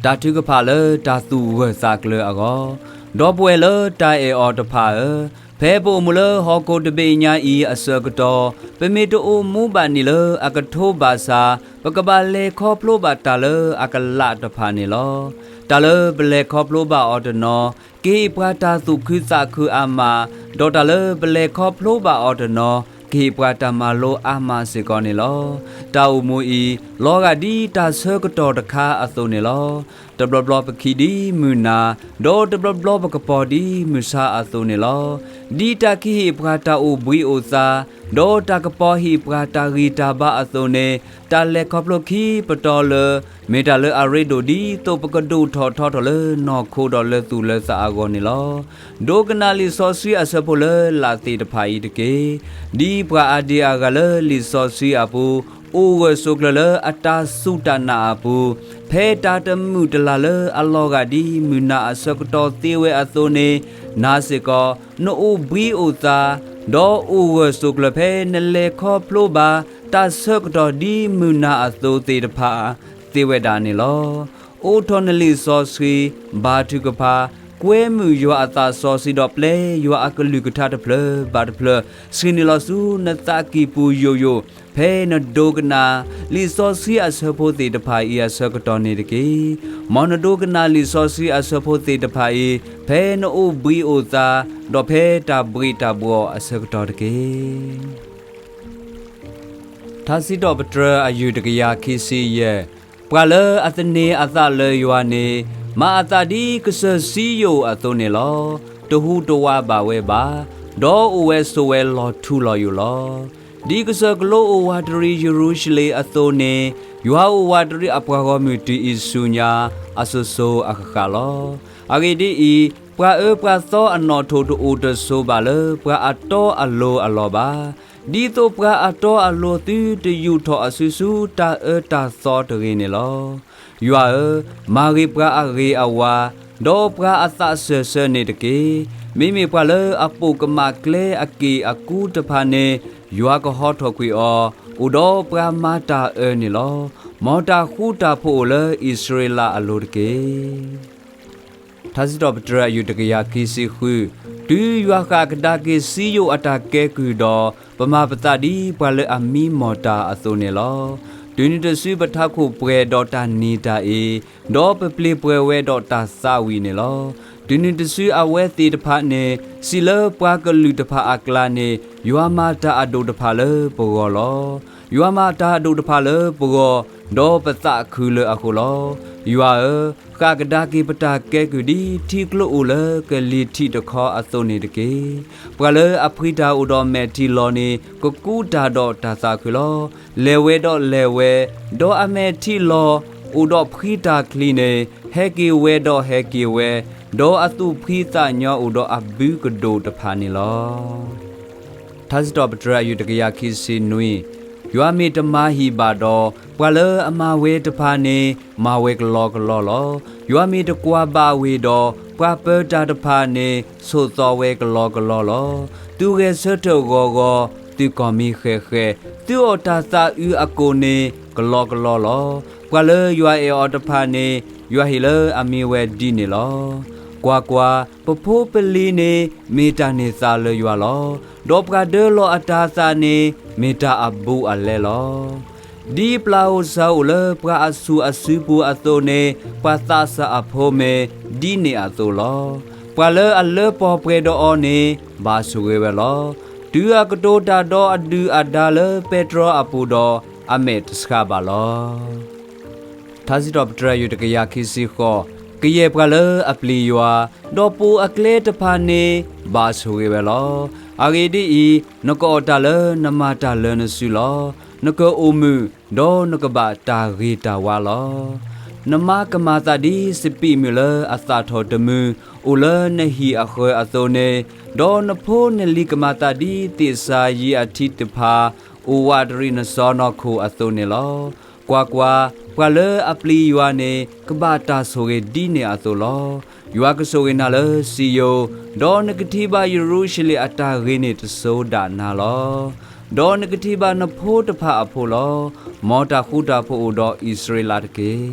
တၢ်ထုကဖၣ်လၢတၢ်သူၣ်ဂၢၢ်သးကျၢၤအဂီၢ်, ဒီပုၢ်ဝဲၢ်လၢတၢ်အဲၣ်အီၤတဖၣ်ဧၢ, ဖဲပအိၣ်မူလၢဟီၣ်ခိၣ်တဘ့ၣ်ညါအံၤအဆၢကတီၢ်, ပမ့ၢ်တအိၣ်မူဘၣ်န့ၣ်လၢအကထိဘၣ်ဆၣ်, ပကဘၣ်လဲၤခီဖျိဘၣ်တၢ်လၢအကလးတဖၣ်န့ၣ်လီၤ. တၢ်လၢပလဲၤခီဖျိဘၣ်အီၤတနီၤ, ကဟ့ၣ်ပှၤတၢ်သူၣ်ခုသးခုအါမး, ဒီးတၢ်လၢပလဲၤခီဖျိဘၣ်အီၤတနီၤ, ကဟ့ၣ်ပှၤတၢ်မၤလိအါမးစ့ၢ်ကီးန့ၣ်လီၤ. တၢ်အိၣ်မူအံၤ လီၤဂာ်ဒ်တၢ်ဆၢကတီၢ်တခါအသိးန့ၣ်လီၤ. တဘျီဘျီပခံဒ်မုၢ်နၤ, ဒီးတဘျီဘျီပကပီၤဒ်မုၢ်ဆါအသိးန့ၣ်လီၤ. ဒ်တၢ်ကဟ့ၣ်ပှၤတၢ်အိၣ်ဘှံးအိၣ်သါ, ဒီးတၢ်ကပီၤဟ့ၣ်ပှၤတၢ်ဂံၢ်တၢ်ဘါအသိးန့ၣ်, တၢ်လဲၤခီဖျိခံပတီၢ်လၢ မ့ၢ်တၢ်လၢအရ့ဒိၣ်ဒ်သိးပကဒိၣ်ထီၣ်ထီထီၣ်လၢနီၢ်ခိဒီးလၢသူၣ်လၢသးအဂီၢ်န့ၣ်လီၤ. ဒိကနၣ်လံာ်စီဆှံအဆၢဖိလၢလာ်သ့ၣ်တဖၣ်အံၤတက့ၢ်. ဒ်ပှၤအါဒံအါဂၤလၢလံာ်စီဆှံအပူၤ, အိၣ်ဂၢၢ်ဆိးကျၢၤလၢအတၢ်စူၢ်တၢ်နာ်အပူၤ, ဖဲတၢ်တမုာ်တလၤလၢအလီၤဂာ်ဒ်မုၢ်နၤအဆၢကတီၢ်သ့ဝဲအသိးန့ၣ်, နၤစ့ၢ်ကီး နအိၣ်ဘှံးအိၣ်သါ, ဒီးအိၣ်ဂၢၢ်ဆိးကျၢၤဖဲနလဲၤခီဖျိဘၣ် တၢ်ဆၢကတီၢ်ဒ်မုၢ်နၤအသိးသ့ၣ်တဖၣ် သ့ဝဲဒၣ်န့ၣ်လီၤ. အိးထီၣ်နလံာ်စီဆှံ, ဘါထုကဖၣ်, ကွဲမုာ်ယွၤအသးစီဆှံဒီးပျဲယွၤအကလုၢ်ကထါတဖျၢၣ်ဘၣ်တဖျၢၣ် ဆှံန့ၢ်လီၤဆူနသးကံၢ်ပူၤယိာ်ယိာ်, ဖဲနဒိကနၣ် လံာ်စီဆှံအဆၢဖိသ့ၣ်တဖၣ်အံၤအဆၢကတီၢ်န့ၣ်တက့ၢ်. မ်နဒိကနၣ်လံာ်စီဆှံအဆၢဖိသ့ၣ်တဖၣ်အံၤ ဖဲနအိၣ်ဘှံးအိၣ်သါ, ဒီးဖဲတၢ်ဘှံးတၢ်ဘှီၣ်အဆၢကတီၢ်တက့ၢ်. ထါစံးထီၣ်ပတြၢၤအယုၢ်တကယၤခံဆံယဲၢ်, ပှၤလၢအသန့ၤအသးလၢယွၤန့ၣ်, မၤအသးဒ်ကစၢၢ်စံယိၣ်အသိးန့ၣ်လီၤ. တဟူးတဝးဘၣ်ဝဲဘၣ်, ဒီးအိၣ်ဝဲဆိးဝဲလီၤထူလီၤယိာ်လီၤ. ဒ်ကစၢၢ်ကလိအိၣ်ဝးတရံးယရူၤၡလ့ၣ်အသိးန့ၣ်, ယွၤအိၣ်ဝးတရံးအပှၤဂီၢ်မုၢ်တုၤအံၤဆူညါ အစိၤစိၤအဃၣ်ဃၣ်လီၤ. အဂ့ၢ်ဒ်အံၤ, ပှၤအၢပှၤသီအနီၣ်ထိးတအိၣ်တဆိးဘၣ်လၢပှၤအတီအလိၤအလီၢ်ဘၣ်. ဒ်သိးပှၤအတီအလိၤသုတယူာ်ထီၣ်အစုဆူတၢ်အၢတၢ်သီတဂ့ၤန့ၣ်လီၤ. ယွၤဧၢ, မၤဂ့ၤပှၤအဂ့ၤအဝါ, ဒီးပှၤအသးစၢၢ်ဆၢန့ၣ်တက့ၢ်. မ့မ့ၢ်ပှၤလၢအပိာ်ကမၣ်ကျဲအက့ၢ်အကူတဖၣ်န့ၣ်, ယွၤကဟီထီၣ်ကွံာ်အီၤ, အိၣ်ဒီးပှၤမၤတၢ်အၢန့ၣ်လီၤ. မ်တၢ်ဃူတၢ်ဖိးအိၣ်လၢအံၣ်စရ့လးအလိၤတက့ၢ်. ထါစံးထီၣ်ပတြၢၤအယုၢ်တကယၤခံဆံဃု, တုၤယွၤဃၣ်ကဒါက့ၤစံယိၣ်အတၢ်ကဲကုၢ်ဒီး, ပမၤပသးဒ်ပှၤလၢအမံမီၢ်တၢ်အသိးန့ၣ်လီၤ. တုၤနုၤတစုပထးခိၣ်ပှဲၤဒီးတၢ်နံၤတၢ်အ့, ဒီးပပျ့ၤပှဲၤဝဲဒီးတၢ်သးဝံၣ်န့ၣ်လီၤ. တုၤနုၤတစုအဝဲသ့ၣ်တဖၣ်န့ၣ်, စံးလၢပှၤကလုာ်တဖၣ်အကျါန့ၣ်, ယွၤမၤတၢ်အဒိၣ်တဖၣ်လၢပဂီၢ်လီၤ. ယွၤမၤတၢ်အဒိၣ်တဖၣ်လၢပဂီၢ်, ဒီးပသးခုလၢအဃိလီၤ. ယွၤဧၢ, ဃၣ်ကဒါက့ၤပတၢ်ကဲကုၢ်ဒ်ထံကျိအိၣ်လၢကလံၤထံးတခီအသိးန့ၣ်တက့ၢ်. ပှၤလၢအဖှံတၢ်အိၣ်ဒီးမဲာ်ထံလီၤန့ၣ်, ကကူးတၢ်ဒီးတၢ်သးခုလီၤ. လဲၤဝဲဒီးလဲၤဝဲ, ဒီးအမဲာ်ထံလီၤ, အိၣ်ဒီးဖှံတၢ်ချံန့ၣ်, ဟဲက့ၤဝဲဒီးဟဲက့ၤဝဲ, ဒီးအသူၣ်ဖှံသးညီအိၣ်ဒီးအဘုကဒိၣ်တဖၣ်န့ၣ်လီၤ. ထါစံးထီၣ်ပတြၢၤအယုၢ်တကယၤခံဆံနွံ, ယွၤမ့ၢ်တမၤဟံၣ်ဘၣ်ဒီး, ပှၤလၢအမၤဝဲတဖၣ်န့ၣ်, မၤဝဲကလီကလီလီၤ. ယွၤမ့ၢ်တကွၢ်ဘၣ်ဝ့ၢ်ဒီး, ပှၤပၢတၢ်တဖၣ်န့ၣ်, ဆိးသီဝဲကလီကလီလီၤ. သုဂဲၤဆၢထၢၣ်ဂီၤဂီၤ, သုကီၢ်မံဃဲၤဃဲၤ, သုအီၣ်တၢ်သးအုးအကိၣ်န့ၣ်, ကလီကလီလီၤ. ပှၤလၢယွၤအဲၣ်အီၤတဖၣ်န့ၣ်, ယွၤဟ့ၣ်လၢအမံဝဲဒ်န့ၣ်လီၤ. ကွၢ်ကွၢ်, ပဖိပလံၤန့ၣ်, မ့ၢ်တၢ်န့ၢ်သါလၢယွၤလီၤ. ဒီးပှၤဒၢလီၤအတၤသၣ်န့ၣ်, မ့ၢ်တၢ်အဘူးအလဲလီၤ. ဒ်ပျၢ်ဧိၤစၢ်ဧိၤလၢပှၤအဆူၣ်အစုပူၤအသိးန့ၣ်, ပှၤသးစၢ်အဖိမ့ၢ်ဒ်န့ၣ်အသိးလီၤ. ပှၤလၢအလၢပှဲၤပှဲၤဒီးအီၤန့ၣ်, ဘၣ်ဆိၣ်ဂ့ၤဝဲလီၤ. တုၤအကတိၤတၢ်ဒီးအဒုၣ်အဒါလၢပဲတြီအပူၤဒီး, အမဲာ်တဆှးဘၣ်လီၤ. ထါစံးထီၣ်ပတြၢၤယုၢ်တကယၤခံဆံဃိး, ကယဲၢ်ပှၤလၢအပျံၤယွၤ, ဒီးပိာ်အကျဲတဖၣ်န့ၣ်, ဘၣ်ဆိၣ်ဂ့ၤဝဲလီၤ. အဂ့ၢ်ဒ်အံၤ, နကအီၣ်တၢ်လၢနမၤတၢ်လၢနစုလီၤ. နကအိၣ်မုာ်, ဒီးနကဘၣ်တၢ်ဂ့ၤတၢ်ဝါလီၤ. နမါကမၤသးဒ်စပံးမုၢ်လၢအသၣ်ထီၣ်တမုၢ်, အိၣ်လၢနဟံၣ်အဃၢၤအသိးန့ၣ်, ဒီးနဖိနလံၤကမၤသးဒ်သ့ၣ်စၤယံးအထံတဖၣ်, အိၣ်ဝးတရံးနစီနီၢ်ခိၣ်အသိးန့ၣ်လီၤ. ကွၢ်ကွၢ်, ပှၤလၢအပျံၤယွၤန့ၣ်, ကဘၣ်တၢ်ဆိၣ်ဂ့ၤဒ်န့ၣ်အသိးလီၤ. ယွၤကဆိၣ်ဂ့ၤနၤလၢစံယိၣ်, ဒီးနကထံၣ်ဘၣ်ယရူၤၡလ့ၣ်အတၢ်ဂ့ၤန့ၣ်တစိၤဒၣ်နၤလီၤ. ဒီးနကထံၣ်ဘၣ်နဖိတဖၣ်အဖိလီၤ. မ်တၢ်ဃူတၢ်ဖိးအိၣ်ဒီးအံၣ်စရ့လးတက့ၢ်.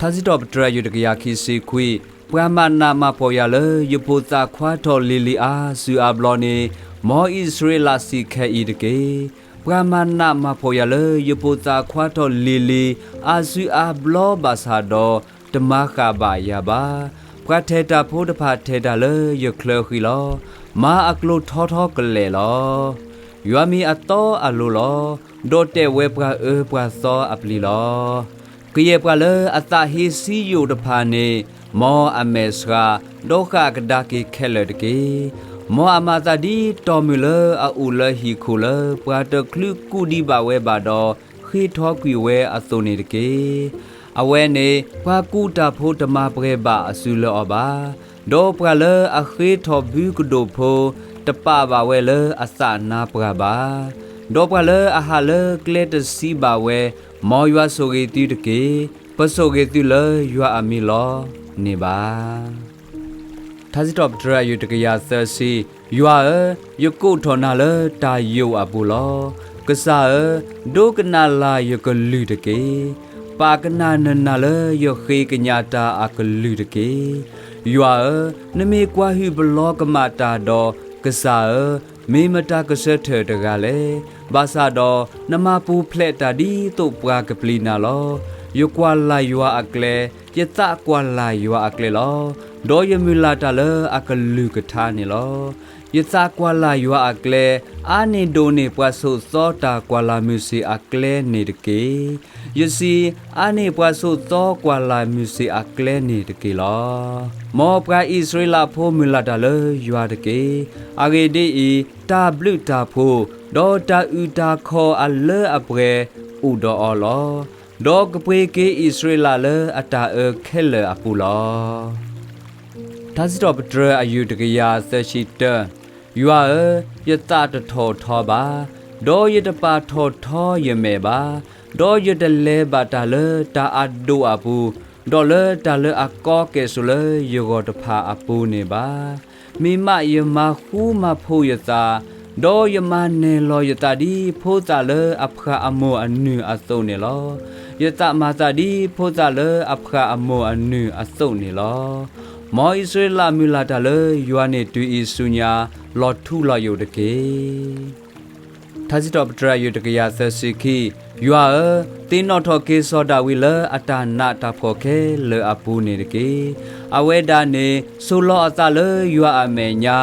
ထါစံးထီၣ်ပတြၢၤ အယုၢ်တကယၤခံဆံခွံ, ပှၤမၤနးမၤဖှီၣ်ယၤလၢ ယပိာ်သးခွါထီၣ်လံၤလံၤအါစုအါဘျီန့ၣ်, မ်အံၣ်စရ့လးစံးခဲအံၤတက့ၢ်. ပှၤမၤနးမၤဖှီၣ်ယၤလၢ ယပိာ်သးခွါထီၣ်လံၤလံၤအါစုအါဘျီဘၣ်ဆၣ်ဒီး, တမၤဃၣ်ဘၣ်ယၤဘၣ်. ပှၤထဲးတၢ်ဖိတဖၣ်ထဲးတၢ်လၢယချၢဃံလီၤ. မၤအကျိၤထီထီကလဲာ်လီၤ. ယွၤမ့ၢ်အသီအလိၤလီၤ. ဒီးတဲာ်ဝဲပှၤအၢပှၤသီအပျံၤလီၤ. ကယဲၢ်ပှၤလၢအသးဟ့ဆံးယိာ်တဖၣ်န့ၣ်, မ်အမဲာ်ဆှး, ဒီးဃၣ်ကဒါက့ၤခဲလၢာ်တက့ၢ်. မ်အမၤသးဒ်တီၢ်မုၢ်လၢအအိၣ်လၢဟံၣ်ခိၣ်လၢ ပှၤတချုးကူၣ်ဒံးဘၣ်ဝဲဘၣ်ဒီး, ဃ့ထီကွံာ်ဝဲအသိးန့ၣ်တက့ၢ်. အဝဲန့ၣ်ပှၤကူၣ်တၢ်ဖိတမၤပှဲၤဘၣ်အစုလၢအီၤဘၣ်. ဒီးပှၤလၢအဃ့ထီၣ်ဘုကဒိၣ်ဖိ, တပာ်ဘၣ်ဝဲလၢအသးနါပှၢ်ဘၣ်. ဒီးပှၤလၢအဟးလၢကျဲတဆံးဘၣ်ဝဲ, မ်ယွၤဆိၣ်ဂ့ၤသုတက့ၢ်. ပဆိၣ်ဂ့ၤသုလၢယွၤအမံၤလီၤန့ၣ်ဘၣ်. ထါစံးထီၣ်ပတြၢၤ အယုၢ်တကယၤသၢဆံ, ယွၤဧၢ, ယကိးထီၣ်နၤလၢတၢ်ယိာ်အပူၤလီၤ. ကစၢ်ဧၢ, ဒိကနၣ်လၢ်ယကလုၢ်တက့ၢ်. ပာ်ကနၣ်နနၢ်လၢယဃ့ကညးတၢ်အကလုၢ်တက့ၢ်. ယွၤဧၢ, နမ့ၢ်ကွၢ်ဟုၣ်ပလီကမၣ်တၢ်ဒီး, ကစၢ်ဧၢ, မ့ၢ်မတၤကဆၢထၢၣ်တဂၤလဲၣ်. ဘၣ်ဆၣ်ဒီးနမၤပူၤဖျဲးတၢ်ဒ်သိးပှၤကပျံၤနၤလီၤ. ယကွၢ်လၢ်ယွၤအကျဲ, ယသးကွၢ်လၢ်ယွၤအကျဲလီၤ. ဒီးယမုၢ်လၢ်တၢ်လၢအကလုၢ်ကထါန့ၣ်လီၤ. ယသးကွၢ်လၢ်ယွၤအကျဲ, အါန့ၢ်ဒိၣ်န့ၢ်ပှၤဆိးသီတၢ်ကွၢ်လၢ်မုၢ်ဆ့ၣ်အကျဲန့ၣ်တက့ၢ်. ယစံး, အါန့ၢ်ပှၤဆိးသီကွၢ်လၢ်မုၢ်ဆ့ၣ်အကျဲန့ၣ်တက့ၢ်လီၤ. မ်ပှၤအံၣ်စရ့လးဖိမုၢ်လၢ်တၢ်လၢယွၤတက့ၢ်. အဂ့ၢ်ဒ်အံၤ, တၢ်ဘျုးတၢ်ဖှိၣ်, ဒီးတၢ်အုၣ်တၢ်ခီၣ်အလၢအပှဲၤအိၣ်ဒီးအီၤလီၤ. ဒီးကပှ့ၤက့ၤအံၣ်စရ့လးလၢအတၢ်အၢခဲလၢာ်အပူၤလီၤ. ထါစံးထီၣ်ပတြၢၤ အယုၢ်တကယၤသၢဆံတၢ, ယွၤဧၢ, ယသးတထီၣ်ထီဘၣ်, ဒီးယတပာ်ထီၣ်ထီယမဲာ်ဘၣ်, ဒီးယတလဲၤဘၣ်တၢ်လၢတၢ်အဒိၣ်အပူၤ, ဒီးလၢတၢ်လၢအကီကဲၣ်ဆိးလၢယဂီၢ်တဖၣ်အပူၤန့ၣ်ဘၣ်. မ့ၢ်မးယမၤဃူမၤဖိးယသး, ဒီးယမၤနဲၣ်လီၤယသးဒ်ဖိသၣ်လၢအဖှၣ်အမိၢ်အနုၢ်အသိးန့ၣ်လီၤ. ယသးမၤသးဒ်ဖိသၣ်လၢအဖှၣ်အမိၢ်အနုၢ်အသိးန့ၣ်လီၤ. မ်အံၣ်စရ့လးမုၢ်လၢ်တၢ်လၢယွၤန့ၣ်တုၤအံၤဆူညါ, လီၤထူလီၤယိာ်တက့ၢ်. ထါစံးထီၣ်ပတြၢၤ အယုၢ်တကယၤသၢဆံခံ, ယွၤဧၢ, သ့ၣ်နီၣ်ထီၣ်က့ၤစီၤဒၤဝံးလၢအတၢ်နးတၢ်ဖှီၣ်ခဲလၢာ်အပူၤန့ၣ်တက့ၢ်. အဝဲဒၣ်န့ၣ် ဆိးလီၤအသးလၢယွၤအမဲာ်ညါ,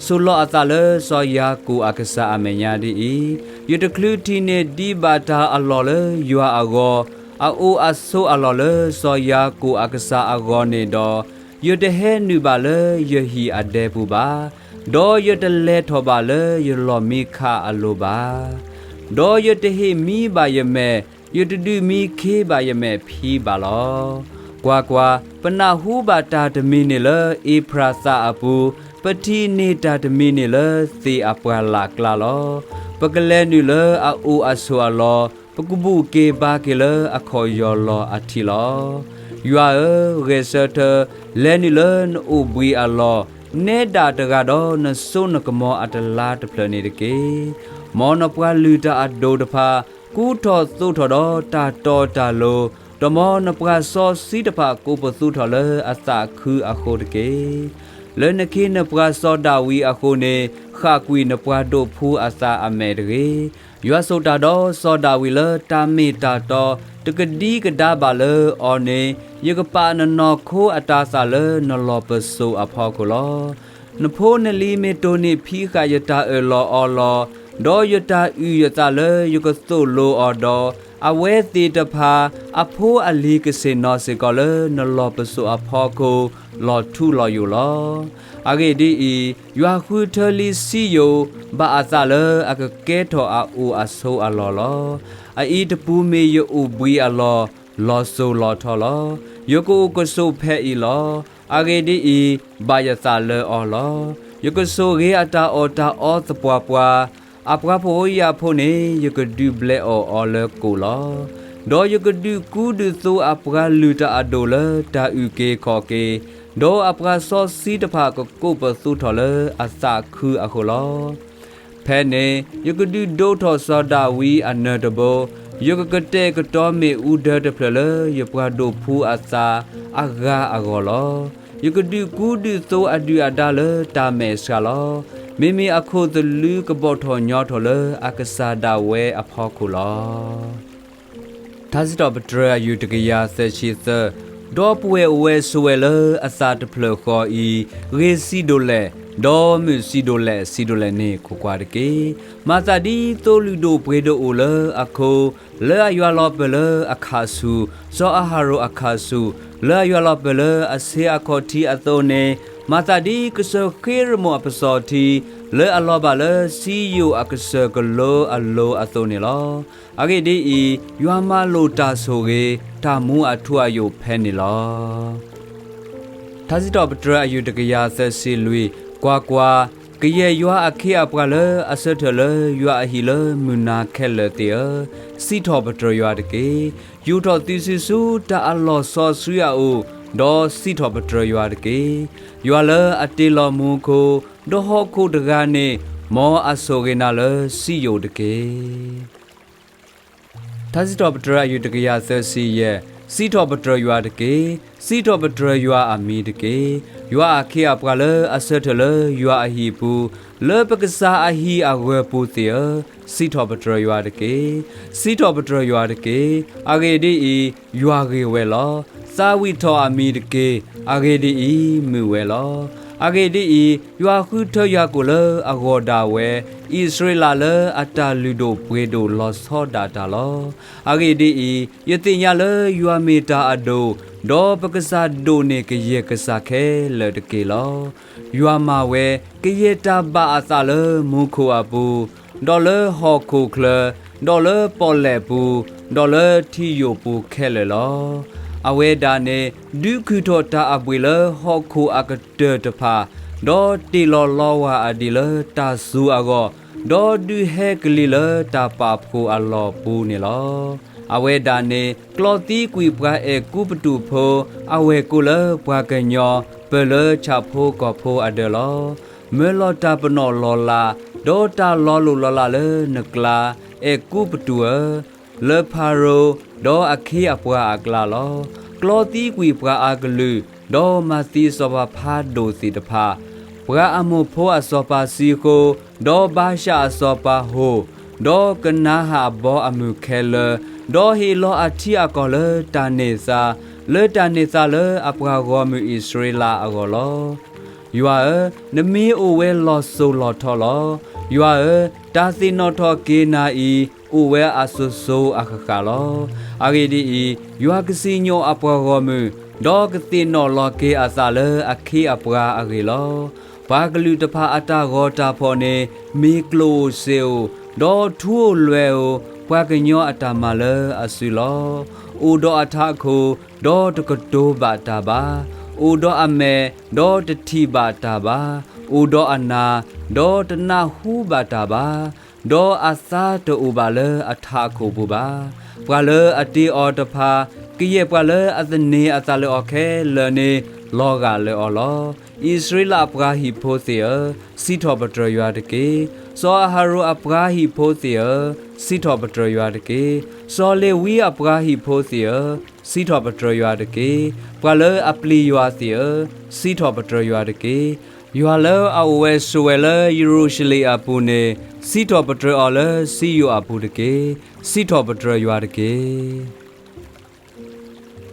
ဆိးလီၤအသးလၢစီၤယၤကိာ်အကစၢ်အမဲာ်ညါဒ်အံၤ, ယတချုးထံၣ်န့ၢ်ဒံးဘၣ်တၢ်အလီၢ်လၢယွၤအဂီၢ်, အအိၣ်အဆိးအလီၢ်လၢစီၤယၤကိာ်အကစၢ်အဂီၢ်န့ၣ်ဒီး, ယတဟဲနုာ်ဘၣ်လၢယဟံၣ်အဒဲပူၤဘၣ်, ဒီးယတလဲၤထီၣ်ဘၣ်လၢယလီၢ်မံခါအလိၤဘၣ်. ဒီးယတဟ့ၣ်မံဘၣ်ယမဲာ်, ယတဒုးမံခ့ဘၣ်ယမဲာ်ဖံဘၣ်လီၤ. ကွၢ်ကွၢ်, ပနၢ်ဟူဘၣ်တၢ်တမံၤန့ၣ်လၢအ့ဖရၤသးအပူၤ, ပထံၣ်န့ၢ်တၢ်တမံၤန့ၣ်လၢသ့ၣ်အပှၢ်လၢ်ကျါလီၤ. ပကလဲၤနုာ်လၢအအိၣ်အဆိးအလီၢ်, ပကဘူၣ်က့ၤဘါက့ၤလၢအခီၣ်ယီၢ်လီၢ်အထံးလီၤ. ယွၤဧၢ, ဂဲၤဆၢထၢၣ်, လဲၤနုာ်လၢနအိၣ်ဘှံးအလီၢ်, နဲဒၣ်တဂၤဒီးနစိနကမီၤအတလါတဖျၢၣ်န့ၣ်တက့ၢ်. မ်နပှၤလုၢ်တၢ်အဒိၣ်တဖၣ် ကူထီၣ်သိးထီၣ်ဒီးတၢ်တီတၢ်လိၤ, ဒီးမ်နပှၤစီဆှံတဖၣ်ကိးပသူထီၣ်လၢအသးခုအဃိတက့ၢ်. လၢနခ့နပှၤစီၤဒၤဝံးအဃိန့ၣ်, ဃၣ်ကွံာ်နပှၤဒိးဖှူအသးအမဲာ်တဂ့ၤ. ယွၤဆိၣ်တၢ်ဒီးစီၤဒၤဝံးလၢတၢ်မ့ၢ်တၢ်တီတကဒံကဒါဘၣ်လၢအီၤန့ၣ်, ယကပာ်နနီၢ်ခိအတၤသၣ်လၢနလီၢ်ပစိာ်အဖီခိၣ်လီၤ. နဖိနလံၤမ့ၢ်တိၢ်နီၣ်ဖံးဃာ်ယတၢ်အၢၣ်လီၤအီလီၤ, ဒီးယတၢ်အုၣ်ယသးလၢယကသိၣ်လိအီၤဒီး, အဝဲသ့ၣ်တဖၣ်အဖိအလံၤကဆ့ၣ်နီၤစ့ၢ်ကီးလၢနလီၢ်ပစိာ်အဖီခိၣ် လီၤထူလီၤယိာ်လီၤ. အဂ့ၢ်ဒ်အံၤ, ယွၤဃုထၢလံစံယိၣ်, ဘၣ်အသးလၢအကကဲထီၣ်အအိၣ်အဆိးအလီၢ်လီၤ. အအံၤတပူၤမ့ၢ်ယအိၣ်ဘှံးအလီၢ်, လီၤစိၤလီၤထီလီၤ. ယကအိၣ်ကဆိးဖဲအံၤလီၤ. အဂ့ၢ်ဒ်အံၤ, ဘၣ်ယသးလၢအီၤလီၤ. ယကဆိၣ်ဂ့ၤအတၢ်အီၣ်တၢ်အီသပှၢ်ပှၢ်, အပှၤဖှီၣ်ဖိယာ်ဖိန့ၣ် ယကဒုးဘျဲးအီၣ်အီၤလၢကိာ်လီၤ. ဒီးယကဒုးကူဒုးသိးအပှၤလုၢ်တၢ်အဒိၣ်လၢတၢ်အုၣ်က့ၤခီၣ်က့ၤ, ဒီးအပှၤစီဆှံတဖၣ်ကကိးပသူထီၣ်လၢအသးခုအဃိလီၤ. ဖဲန့ၣ်ယကဒုးဒိးထီၣ်စီၤဒၤဝံးအနၢၤတဘိ, ယကကတဲာ်ကတီၤမ့ၣ်အူဒၢတဖျၢၣ်လၢယပှၤဒိၣ်ဖုအသးအဂၤအဂီၢ်လီၤ. ယကဒုးကူဒုးသိအဒုၣ်အဒါလၢတၢ်မဲာ်ဆှးလီၤ. မ့မ့ၢ်အခိၣ်သလုကဘီၣ်ထီၣ်ညီထီၣ်လၢအကစၢ်ဒၣ်ဝဲအဖီခိၣ်လီၤ. ထါစံးထီၣ်ပတြၢၤအယုၢ်တကယၤသၢဆံသၢ, ဒီပုၢ်ဝဲၢ်အိၣ်ဝဲဆိးဝဲလၢအသးတဖျၢၣ်ဃီအံၤ, ဂ့ၤစံဒိၣ်လဲၣ်, ဒီးမုာ်စံဒိၣ်လဲၣ်စံဒိၣ်လဲၣ်န့ၣ် ခိးကွၢ်တက့ၢ်. မၤသးဒ်သိလုၣ်ဒိၣ်ပှ့ၤဒိၣ်အိၣ်လၢအခိၣ်, လၢအယွၤလီၤပၢၢ်လၢအခးဆူၣ်, စီၤအၤဟရိၣ်အခးဆူၣ်, လၢအယွၤလီၤပၢၢ်လၢအဆ့အခီၣ်ထံးအသိးန့ၣ်, မၤသးဒ်ကစၢၢ်ဃ့ရမိၣ်အပစီၤထံ, လၢအလီၤဘၣ်လၢစံယိၣ်အကစၢၢ်ကလိအလိၤအသိးန့ၣ်လီၤ. အဂ့ၢ်ဒ်အံၤ, ယွၤမၤလိာ်တၢ်ဆိၣ်ဂ့ၤ, တၢ်မူအထူအယိာ်ဖဲန့ၣ်လီၤ. ထါစံးထီၣ်ပတြၢၤအယုၢ်တကယၤသၢဆံလွံၢ်, ကွၢ်ကွၢ်, ကယဲၢ်ယွၤအခ့အပှၤလၢအဆၢထၢၣ်လၢယွၤအဟံၣ်လၢမုၢ်နၤခဲလၢာ်သ့ၣ်ဧၢ, စံးထီၣ်ပတြၢၤယွၤတက့ၢ်. ယူာ်ထီၣ်သုစုဆူတၢ်အလီၢ်စီဆှံအအိၣ်, ဒီးစံးထီၣ်ပတြၢၤယွၤတက့ၢ်. ယွၤလၢအတ့လီၤမူခိၣ်, ဒီးဟီၣ်ခိၣ်တဂၤန့ၣ်, မ်အဆိၣ်ဂ့ၤနၤလၢစံယိၣ်တက့ၢ်. ထါစံးထီၣ်ပတြၢၤအယုၢ်တကယၤသၢဆံယဲၢ်, စံးထီၣ်ပတြၢၤယွၤတက့ၢ်. စံးထီၣ်ပတြၢၤယွၤအမံၤတက့ၢ်. ယွၤအခ့အပှၤလၢအဆၢထၢၣ်လၢယွၤအဟံၣ်ပူၤ, လၢပကစၢ်အဟံၣ်အဂၢၤပူၤသ့ၣ်ဧၢ, စံးထီၣ်ပတြၢၤယွၤတက့ၢ်. စံးထီၣ်ပတြၢၤယွၤတက့ၢ်. အဂ့ၢ်ဒ်အံၤ, ယွၤဂ့ၤဝဲလီၤ. သးဝံၣ်ထီၣ်အမံၤတက့ၢ်. အဂ့ၢ်ဒ်အံၤ, မုာ်ဝဲလီၤ. အဂ့ၢ်ဒ်အံၤ, ယွၤဃုထၢယၤကိာ်လၢအဂီၢ်ဒၣ်ဝဲ, အံၣ်စရ့လးလၢအတၢ်လုၢ်ဒိၣ်ပှ့ၤဒိၣ်လီၤဆီဒၣ်တၢ်လီၤ. အဂ့ၢ်ဒ်အံၤ, ယသ့ၣ်ညါလၢယွၤမ့ၢ်တၢ်အဒိၣ်, ဒီးပကစၢ်ဒိၣ်န့ၢ်ကယဲၢ်ကစၢ်ခဲလၢာ်တက့ၢ်လီၤ. ယွၤမၤဝဲကယဲၢ်တၢ်ဘၣ်အသးလၢမူခိၣ်အပူၤ, ဒီးလၢဟီၣ်ခိၣ်ချၢ, ဒီးလၢပီၣ်လဲၣ်ပူၤ, ဒီးလၢထံယိာ်ပူၤခဲလၢာ်လီၤ. အဝဲဒၣ်န့ၣ် ဒုးခုၣ်ထီၣ်တၢ်အဘှ့ၣ်လၢဟီၣ်ခိၣ်အကတၢၢ်တဖၣ်, ဒီးတ့ၢ်လီၤလီဝၢ်အဒံးလၢတၢ်စူၤအဂီၢ်, ဒီးဒုးဟဲကလံၤလၢတၢ်ပာ်ဖှိၣ်အလီၢ်ပူၤန့ၣ်လီၤ. အဝဲဒၣ်န့ၣ် ကျီသံကွံာ်ပှၤအဲၤကူပတူးဖိ, အဝဲၢ်ကိလၢပှၤကညီ, ပၢၢ်လၢဆၣ်ဖိကီၢ်ဖိအဒၢးလီၤ. မၢလီၤတၢ်ပနီၣ်လီၤလး, ဒီးတၢ်လီၤလိၢ်လီၤလးလၢနကျါ, အဲၤကူပတူးဧၢ, လၢဖၤရိၤ, ဒီးအခ့အပှၤအကျါလီၤ. ကျီသံကွံာ်ပှၤအကလုာ်, ဒီးမၤသံစီၤပၤဖးဒိၣ်သ့ၣ်တဖၣ်, ပှၤအမိၣ်ဖိအစီၤပၤဆံဃိ, ဒီးဘၤၡၣ်အစီၤပၤဟိၣ်, ဒီးကနၤဧၣ်အဘီအမုၢ်ခဲလၢာ်, ဒီးဟ့ၣ်လီၤအထံအကီၢ်လၢတၢ်န့ၢ်သါ, လၢတၢ်န့ၢ်သါလၢအပှၤဂီၢ်မုၢ်အံၣ်စရ့လးအဂီၢ်လီၤ. ယွၤဧၢ, နမ့ၢ်အိၣ်ဝဲလီၤစိၤလီၤထီလီၤ. ယွၤဧၢ, တၢ်သ့ၣ်နီၣ်ထီၣ်က့ၤနၤအံၤ, အိၣ်ဝဲအစိၤစိၤအဃၣ်ဃၣ်လီၤ. အဂ့ၢ်ဒ်အံၤ, ယွၤကစံၣ်ညီၣ်အပှၤဂီၢ်မုၢ်, ဒီးကသ့ၣ်နီၣ်လီၤက့ၤအသးလၢအခ့အပှၤအဂ့ၢ်လီၤ. ပှၤကလုာ်တဖၣ်အတၢ်ဂီၤတၢ်ဖီၣ်န့ၣ်, မ့ၢ်ကျိၣ်ဧိၤစ့ဧိၤ, ဒီးထူဧိၤလွဲဧိၤ, ပှၤကညီအတၢ်မၤလၢအစုလီၤ. အိၣ်ဒီးအထးခိၣ်, ဒီးတကတိၤဘၣ်တၢ်ဘၣ်. အိၣ်ဒီးအမဲာ်, ဒီးတထံၣ်ဘၣ်တၢ်ဘၣ်. အိၣ်ဒီးအနၢ်, ဒီးတနၢ်ဟူဘၣ်တၢ်ဘၣ်. ဒီးအသါတအိၣ်ဘၣ်လၢအထးခိၣ်ပူၤဘၣ်. ပှၤလၢအတ့အီၤတဖၣ်, ကယဲၢ်ပှၤလၢအသန့ၤအသးလၢအီၤခဲလၢာ်န့ၣ်, လီၤဂာ်လၢအီၤလီၤ. အံၣ်စရ့လးအပှၤဟံၣ်ဖိသ့ၣ်ဧၢ, စံးထီၣ်ပတြၢၤယွၤတက့ၢ်. စီၤအၤဟရိၣ်အပှၤဟံၣ်ဖိသ့ၣ်ဧၢ, စံးထီၣ်ပတြၢၤယွၤတက့ၢ်. စီၤလ့ၤဝံအပှၤဟံၣ်ဖိသ့ၣ်ဧၢ, စံးထီၣ်ပတြၢၤယွၤတက့ၢ်. ပှၤလၢအပျံၤယွၤသ့ၣ်ဧၢ, စံးထီၣ်ပတြၢၤယွၤတက့ၢ်. ယွၤလၢအအိၣ်ဝဲဆိးဝဲလၢယရူၤၡလ့ၣ်အပူၤန့ၣ်, စံးထီၣ်ပတြၢၤအီၤလၢစံယိၣ်အပူၤတက့ၢ်. စံးထီၣ်ပတြၢၤယွၤတက့ၢ်.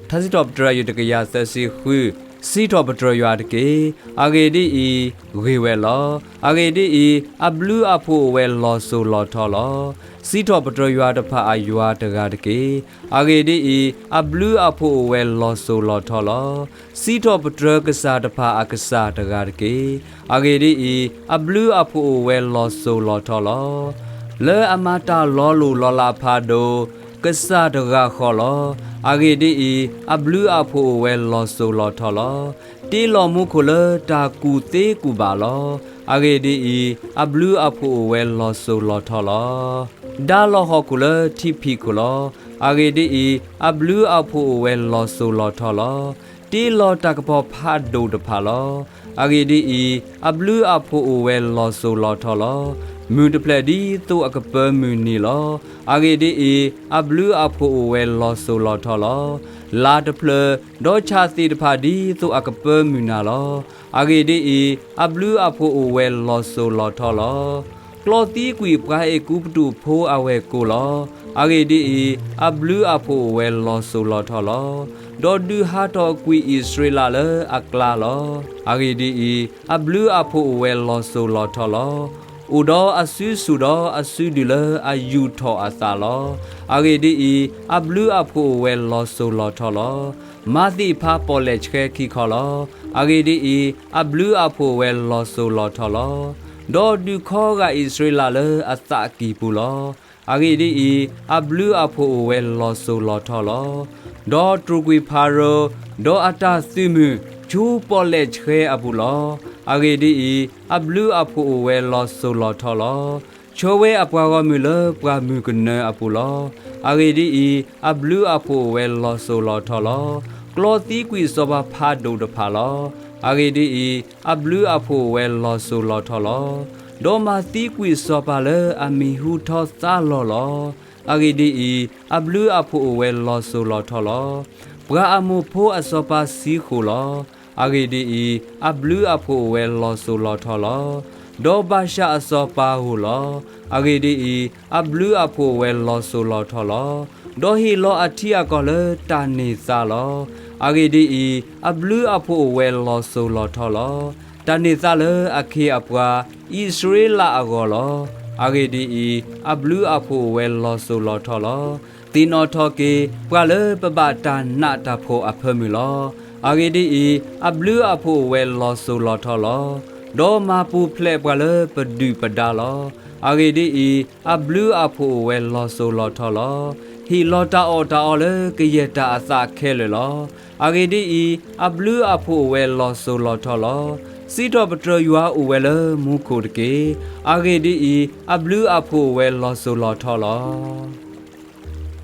ထါစံးထီၣ်ပတြၢၤအယုၢ်တကယၤသၢဆံဃု, စံးထီၣ်ပတြၢၤယွၤတက့ၢ်. အဂ့ၢ်ဒ်အံၤ, ဂ့ၤဝဲလီၤ. အဂ့ၢ်ဒ်အံၤ, အဘျုးအဖှိၣ်အိၣ်ဝဲလီၤစိၤလီၤထီလီၤ. စံးထီၣ်ပတြၢၤယွၤတဖၣ်အယွၤတဂၤတက့ၢ်. အဂ့ၢ်ဒ်အံၤ, အဘျုးအဖှိၣ်အိၣ်ဝဲလီၤစိၤလီၤထီလီၤ. စံးထီၣ်ပတြၢၤကစၢ်တဖၣ်အကစၢ်တဂၤတက့ၢ်. အဂ့ၢ်ဒ်အံၤ, အဘျုးအဖှိၣ်အိၣ်ဝဲလီၤစိၤလီၤထီလီၤ. လၢအမၤတၢ်လီၤလိၢ်လီၤလးဖးဒိၣ်, ကစၢ်တဂၤဃီလီၤ. အဂ့ၢ်ဒ်အံၤ, အဘျုးအဖှိၣ်အိၣ်ဝဲလီၤစိၤလီၤထီလီၤ. တ့လီၤမူခိၣ်လၢတၢ်ကူၣ်သ့ကူၣ်ဘၣ်လီၤ. အဂ့ၢ်ဒ်အံၤ, အဘျုးအဖှိၣ်အိၣ်ဝဲလီၤစိၤလီၤထီလီၤ. ဒါလီၤဟီၣ်ခိၣ်လၢထံဖံးခိၣ်လီၤ. အဂ့ၢ်ဒ်အံၤ, အဘျုးအဖှိၣ်အိၣ်ဝဲလီၤစိၤလီၤထီလီၤ. တ့လီၤတၢ်ကပီၤဖးဒိၣ်တဖၣ်လီၤ. အဂ့ၢ်ဒ်အံၤ, အဘျုးအဖှိၣ်အိၣ်ဝဲလီၤစိၤလီၤထီလီၤ. မုၢ်တဖျၢၣ်ဒ်သိးအကပၢမုၢ်နံၤလီၤ. အဂ့ၢ်ဒ်အံၤ, အဘျုးအဖှိၣ်အိၣ်ဝဲလီၤစိၤလီၤထီလီၤ. လါတဖျၢၣ်, ဒီးဆၣ်သ့ၣ်တဖၣ်ဒ်သိးအကပၢမုၢ်နၤလီၤ. အဂ့ၢ်ဒ်အံၤ, အဘျုးအဖှိၣ်အိၣ်ဝဲလီၤစိၤလီၤထီလီၤ. ကျီသံကွံာ်ပှၤအဲၤကူပတူးဖိအဝဲၢ်ကိာ်လီၤ. အဂ့ၢ်ဒ်အံၤ, အဘျုးအဖှိၣ်အိၣ်ဝဲလီၤစိၤလီၤထီလီၤ. ဒီးဒုးဟးထီၣ်ကွံာ်အံၣ်စရ့လးလၢအကျါလီၤ. အဂ့ၢ်ဒ်အံၤ, အဘျုးအဖှိၣ်အိၣ်ဝဲလီၤစိၤလီၤထီလီၤ. အိၣ်ဒီးအစုဆူၣ်ဒီးအစုဒုၣ်လၢအယူာ်ထီၣ်အသးလီၤ. အဂ့ၢ်ဒ်အံၤ, အဘျုးအဖှိၣ်အိၣ်ဝဲလီၤစိၤလီၤထီလီၤ. မၤသ့ၣ်ဖးပီၣ်လဲၣ်ဆှဲခံခီလီၤ. အဂ့ၢ်ဒ်အံၤ, အဘျုးအဖှိၣ်အိၣ်ဝဲလီၤစိၤလီၤထီလီၤ. ဒီးဒုးခီဂာ်အံၣ်စရ့လးလၢအသးကံၢ်ပူၤလီၤ. အဂ့ၢ်ဒ်အံၤ, အဘျုးအဖှိၣ်အိၣ်ဝဲလီၤစိၤလီၤထီလီၤ. ဒီးတြူာ်ကွံာ်ဖၤရိၤ, ဒီးအတၢ်သုးမုၢ်ဆူပီၣ်လဲၣ်ဆှဲအပူၤလီၤ. အဂ့ၢ်ဒ်အံၤ, အဘျုးအဖှိၣ်အိၣ်ဝဲလီၤစိၤလီၤထီလီၤ. ဆှၢဝဲအပှၤဂီၢ်မုၢ်လၢပှၢ်မုၢ်ကနၢအပူၤလီၤ. အဂ့ၢ်ဒ်အံၤ, အဘျုးအဖှိၣ်အိၣ်ဝဲလီၤစိၤလီၤထီလီၤ. ကျီသံကွံာ်စီၤပၤဖးဒိၣ်တဖၣ်လီၤ. အဂ့ၢ်ဒ်အံၤ, အဘျုးအဖှိၣ်အိၣ်ဝဲလီၤစိၤလီၤထီလီၤ. ဒီးမၤသံကွံာ်စီၤပၤလၢအမံၤဟူထီသါလီၤလီၤ. အဂ့ၢ်ဒ်အံၤ, အဘျုးအဖှိၣ်အိၣ်ဝဲလီၤစိၤလီၤထီလီၤ. ပှၤအမိၣ်ဖိအစီၤပၤဆံဃိၣ်လီၤ. အဂ့ၢ်ဒ်အံၤ, အဘျုးအဖှိၣ်အိၣ်ဝဲလီၤစိၤလီၤထီလီၤ. ဒီးဘၤၡၣ်အစီၤပၤဧိၤလီၤ. အဂ့ၢ်ဒ်အံၤ, အဘျုးအဖှိၣ်အိၣ်ဝဲလီၤစိၤလီၤထီလီၤ. ဒီးဟ့ၣ်လီၤအထံအကီၢ်လၢတၢ်န့ၢ်သါလီၤ. အဂ့ၢ်ဒ်အံၤ, အဘျုးအဖှိၣ်အိၣ်ဝဲလီၤစိၤလီၤထီလီၤ. တၢ်န့ၢ်သါလၢအခ့အပှၤ အံၣ်စရ့လးအဂီၢ်လီၤ. အဂ့ၢ်ဒ်အံၤ, အဘျုးအဖှိၣ်အိၣ်ဝဲလီၤစိၤလီၤထီလီၤ. သ့ၣ်နီၣ်ထီၣ်က့ၤ ပှၤလၢပဘၣ်တၢ်နးတၢ်ဖှီၣ်အဖၢမုၢ်လီၤ. အဂ့ၢ်ဒ်အံၤ, အဘျုးအဖှိၣ်အိၣ်ဝဲလီၤစိၤလီၤထီလီၤ. ဒီးမၤပူၤဖျဲးပှၤလၢပဒုၣ်ပဒါလီၤ. အဂ့ၢ်ဒ်အံၤ, အဘျုးအဖှိၣ်အိၣ်ဝဲလီၤစိၤလီၤထီလီၤ. ဟ့ၣ်လီၤတၢ်အီၣ်တၢ်အီလၢကယဲၢ်တၢ်အသးခဲလၢာ်လီၤ. အဂ့ၢ်ဒ်အံၤ, အဘျုးအဖှိၣ်အိၣ်ဝဲလီၤစိၤလီၤထီလီၤ. စံးထီၣ်ပတြၢၤယွၤအိၣ်ဝဲလၢမူခိၣ်တက့ၢ်. အဂ့ၢ်ဒ်အံၤ, အဘျုးအဖှိၣ်အိၣ်ဝဲလီၤစိၤလီၤထီလီၤ.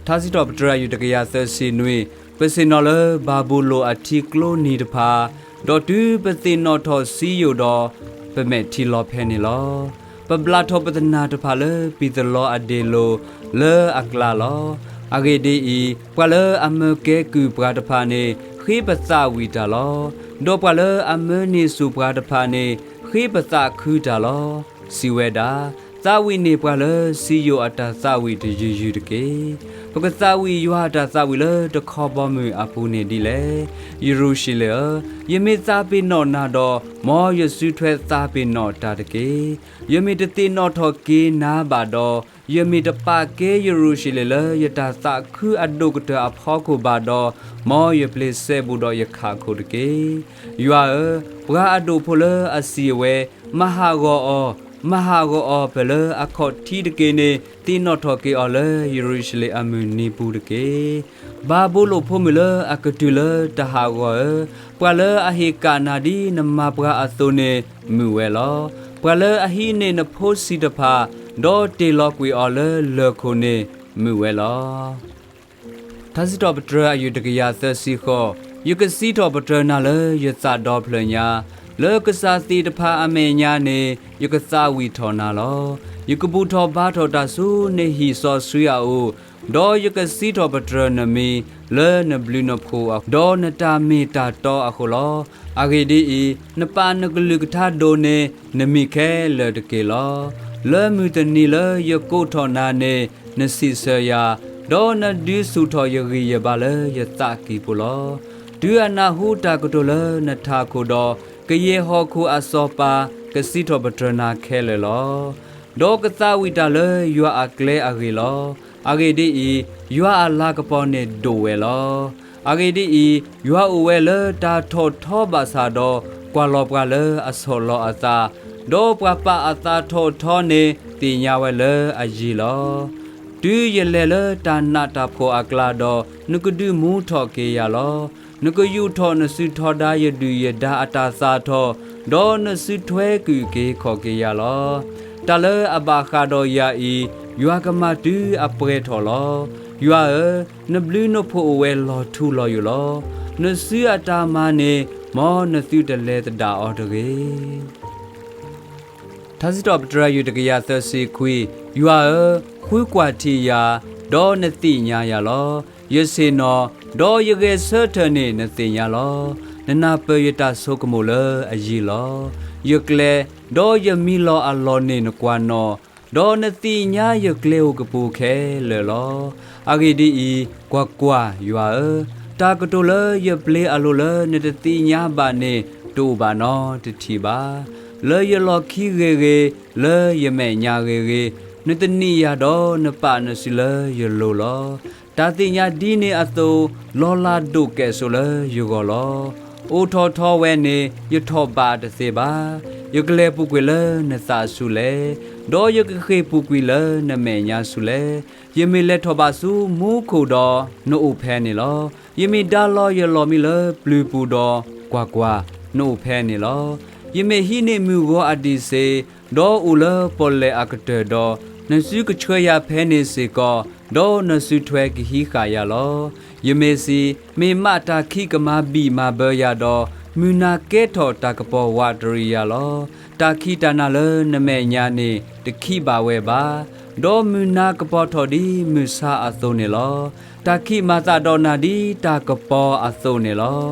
ထါစံးထီၣ်ပတြၢၤအယုၢ်တကယၤသၢဆံနွံ, ပဆ့ၣ်နီၤလၢဘၤဘူလိၣ်အထံကျိနံၤတဖၣ်, ဒီးတုၤပသ့ၣ်နီၣ်ထီၣ်စံယိၣ်ဒီး, ပမဲာ်ထံလီၤဖဲန့ၣ်လီၤ. ပဘျးထီၣ်ပသနာ်တဖၣ်လၢပံၤသလီအဒ့ၣ်လိၤလၢအကျါလီၤ. အဂ့ၢ်ဒ်အံၤ, ပှၤလၢအမၢကဲကုၢ်ပှၤတဖၣ်န့ၣ် ဃ့ပသးဝံၣ်တၢ်လီၤ. ဒီးပှၤလၢအမၢန့ၢ်ဆူၣ်ပှၤတဖၣ်န့ၣ် ဃ့ပသးခုတၢ်လီၤ. စံးဝဲဒၣ်, သးဝံၣ်န့ၢ်ပှၤလၢစံယိၣ်အတၢ်သးဝံၣ်တယုၢ်ယုၢ်တက့ၢ်. ပကသးဝံၣ်ယွၤအတၢ်သးဝံၣ်လၢတခီဘီမုၢ်အပူၤန့ၣ်ဒ်လဲၣ်. ယရူၤၡလ့ၣ်ဧၢ, ယမ့ၢ်သးပ့ၤနီၣ်နၤဒီး, မ်ယစုထွဲသးပ့ၤနီၣ်တၢ်တက့ၢ်. ယမ့ၢ်တသ့ၣ်နီၣ်ထီၣ်က့ၤနၤဘၣ်ဒီး, ယမ့ၢ်တပာ်ကဲယရူၤၡလ့ၣ်လၢယတၢ်သးခုအဒိၣ်ကတၢၢ်အဖီခိၣ်ဘၣ်ဒီး, မ်ယပျ့ၤစဲဘူးဒီးယခးခိၣ်တက့ၢ်. ယွၤဧၢ, ပှၤအဒိၣ်ဖိလၢအစံးအဝဲ, မၤဟးဂီၤအီၤ, မၤဟးဂီၤအီၤ ဖဲလၢအခီၣ်ထံးတက့ၢ်န့ၣ်, သ့ၣ်နီၣ်ထီၣ်က့ၤအီၤလၢယရူၤၡလ့ၣ်အမုၢ်နံၤပူၤတက့ၢ်. ဘၤဘူလိၣ်ဖိမုၣ်လၢအကတုၤလၢတၢ်ဟးဂီၤဧၢ, ပှၤလၢအဟ့ၣ်ကၣ်နၤဒ်နမၤပှၤအသိးန့ၣ် မုာ်ဝဲလီၤ. ပှၤလၢအဟံးန့ၢ်နဖိဆံးတဖၣ်, ဒီးတ့ၢ်လီၤကွံာ်အီၤလၢလၢၢ်ခိၣ်န့ၣ် မုာ်ဝဲလီၤ. ထါစံးထီၣ်ပတြၢၤအယုၢ်တကယၤသၢဆံဃိး, ယကစံးထီၣ်ပတြၢၤနၤလၢယသးဒီဖျၢၣ်ညါ, လၢကစၢ်သ့ၣ်တဖၣ်အမဲာ်ညါန့ၣ် ယကသးဝံၣ်ထီၣ်နၤလီၤ. ယကဘူၣ်ထီၣ်ဘါထီၣ်တၢ်ဆူနဟံၣ်စီဆှံအအိၣ်, ဒီးယကစံးထီၣ်ပတြၢၤနမံၤ လၢနဘျုးနဖှိၣ်, ဒီးနတၢ်မ့ၢ်တၢ်တီအဃိလီၤ. အဂ့ၢ်ဒ်အံၤ, နပာ်နကလုၢ်ကထါဒိၣ်န့ၢ်နမံၤခဲလၢာ်တက့ၢ်လီၤ. လၢမုၢ်တနံၤလၢယကိးထီၣ်နၤန့ၣ် နစံးဆၢယၤ, ဒီးနဒုးဆူၣ်ထီၣ်ယဂံၢ်ယဘါလၢယသးကံၢ်ပူၤလီၤ. တုၤအနၢ်ဟူတၢ်ကတိၤလၢနထးခိၣ်ဒီး, ကယဲၢ်ဟီၣ်ခိၣ်အစီၤပၤကစံးထီၣ်ပတြၢၤနၤခဲလၢာ်လီၤ. ဒီးကသးဝံၣ်တၢ်လၢယွၤအကျဲအဂ့ၢ်လီၤ. အဂ့ၢ်ဒ်အံၤ, ယွၤအလၤကပီၤန့ၣ်ဒိၣ်ဝဲလီၤ. အဂ့ၢ်ဒ်အံၤ, ယွၤအိၣ်ဝဲလၢတၢ်ထီၣ်ထီဘၣ်ဆၣ်ဒီး, ကွၢ်လီၤပှၤလၢအဆီၣ်လီၤအသး, ဒီးပှၤပာ်အသးထီၣ်ထီန့ၣ် သ့ၣ်ညါဝဲလၢအယံၤလီၤ. တုၤယလဲၤလၢတၢ်နးတၢ်ဖှီၣ်အကျါဒီး, နကဒုးမူထီၣ်က့ၤယၤလီၤ. နကယူာ်ထီၣ်နစုထွဲဒီးယဒုၣ်ယဒါအတၢ်သၣ်ထီၣ်, ဒီးနစုထွဲကုၢ်က့ၤခီၣ်က့ၤယၤလီၤ. တၢ်လၢအဘၣ်ဃးဒီးယၤအံၤ, ယွၤကမၤတုၤအပှဲၤထီၣ်လီၤ. ယွၤဧၢ, နဘျုးနဖှိၣ်အိၣ်ဝဲလီၤထူလီၤယိာ်လီၤ. နစုအတၢ်မၤန့ၣ်, မ်နသုတလဲၤသဒၣ်အီၤတဂ့ၤ. ထါစံးထီၣ်ပတြၢၤ ယူၢ်တကယၤသၢဆံခွံ, ယွၤဧၢ, ဃုကွၢ်ထံယၤ, ဒီးနသ့ၣ်ညါယၤလီၤ. ယဆ့ၣ်နီၤ, ဒီးယဂဲၤဆၢထၢၣ်န့ၣ် နသ့ၣ်ညါလီၤ. နနၢ်ပၢၢ်ယတၢ်ဆိကမိၣ်လၢအယံၤလီၤ. ယကျဲ, ဒီးယမံလီၤအလီၢ်န့ၣ်နကွၢ်နီၣ်, ဒီးနသ့ၣ်ညါယကျဲဧိၤကပူၤခဲလၢာ်လီၤ. အဂ့ၢ်ဒ်အံၤ, ကွၢ်ကွၢ်, ယွၤဧၢ, တၢ်ကတိၤလၢယပျ့ၤအလိၤလၢနတသ့ၣ်ညါဘၣ်န့ၣ် တအိၣ်ဘၣ်နီတထံၣ်ဘၣ်. လၢယလီၢ်ခံဂ့ၤဂ့ၤ, လၢယမဲာ်ညါဂ့ၤဂ့ၤ, နသန့ၤယၤဒီးနပာ်နစုလၢယလိၤလီၤ. တၢ်သ့ၣ်ညါဒ်န့ၣ်အသိး, လီၤလးဒိၣ်ကဲၣ်ဆိးလၢယဂီၢ်လီၤ. အိးထီၣ်ထီဝဲန့ၣ် ယထီၣ်ဘးတသ့ဘၣ်. ယကလဲၤပူၤကွံာ်လၢနသးဆူလဲၣ်, ဒီးယကဃ့ၢ်ပူၤကွံာ်လၢနမဲာ်ညါဆူလဲၣ်. ယမ့ၢ်လဲၤထီၣ်ဘးဆူမူခိၣ်ဒီး, နအိၣ်ဖဲန့ၣ်လီၤ. ယမ့ၢ်ဒါလီၤယလီၢ်မံလၢပျုၤပူၤဒီး, ကွၢ်ကွၢ်, နအိၣ်ဖဲန့ၣ်လီၤ. ယမ့ၢ်ဟံးန့ၢ်မုၢ်ဂီၤအဒံးစ့, ဒီးအိၣ်လၢပီၣ်လဲၣ်အကတၢၢ်ဒီး, နစုကဆှၢယၤဖဲန့ၣ်စ့ၢ်ကီး, ဒီးနစုထွဲကဟံးဃာ်ယၤလီၤ. ယမ့ၢ်စံး, မ့ၢ်မးတၢ်ခံးကမၤဘံၣ်မၤဘၢယၤဒီး, မုၢ်နၤကဲထီၣ်တၢ်ကပီၤဝးတရံးယၤလီၤ. တၢ်ခံးတၢ်နၤလၢနမဲာ်ညါန့ၣ် တခံးဘၣ်ဝဲဘၣ်. ဒီးမုၢ်နၤကပီၤထီၣ်ဒ်မုၢ်ဆါအသိးန့ၣ်လီၤ. တၢ်ခံးမၤသးဒီးနၤဒ်တၢ်ကပီၤအသိးန့ၣ်လီၤ.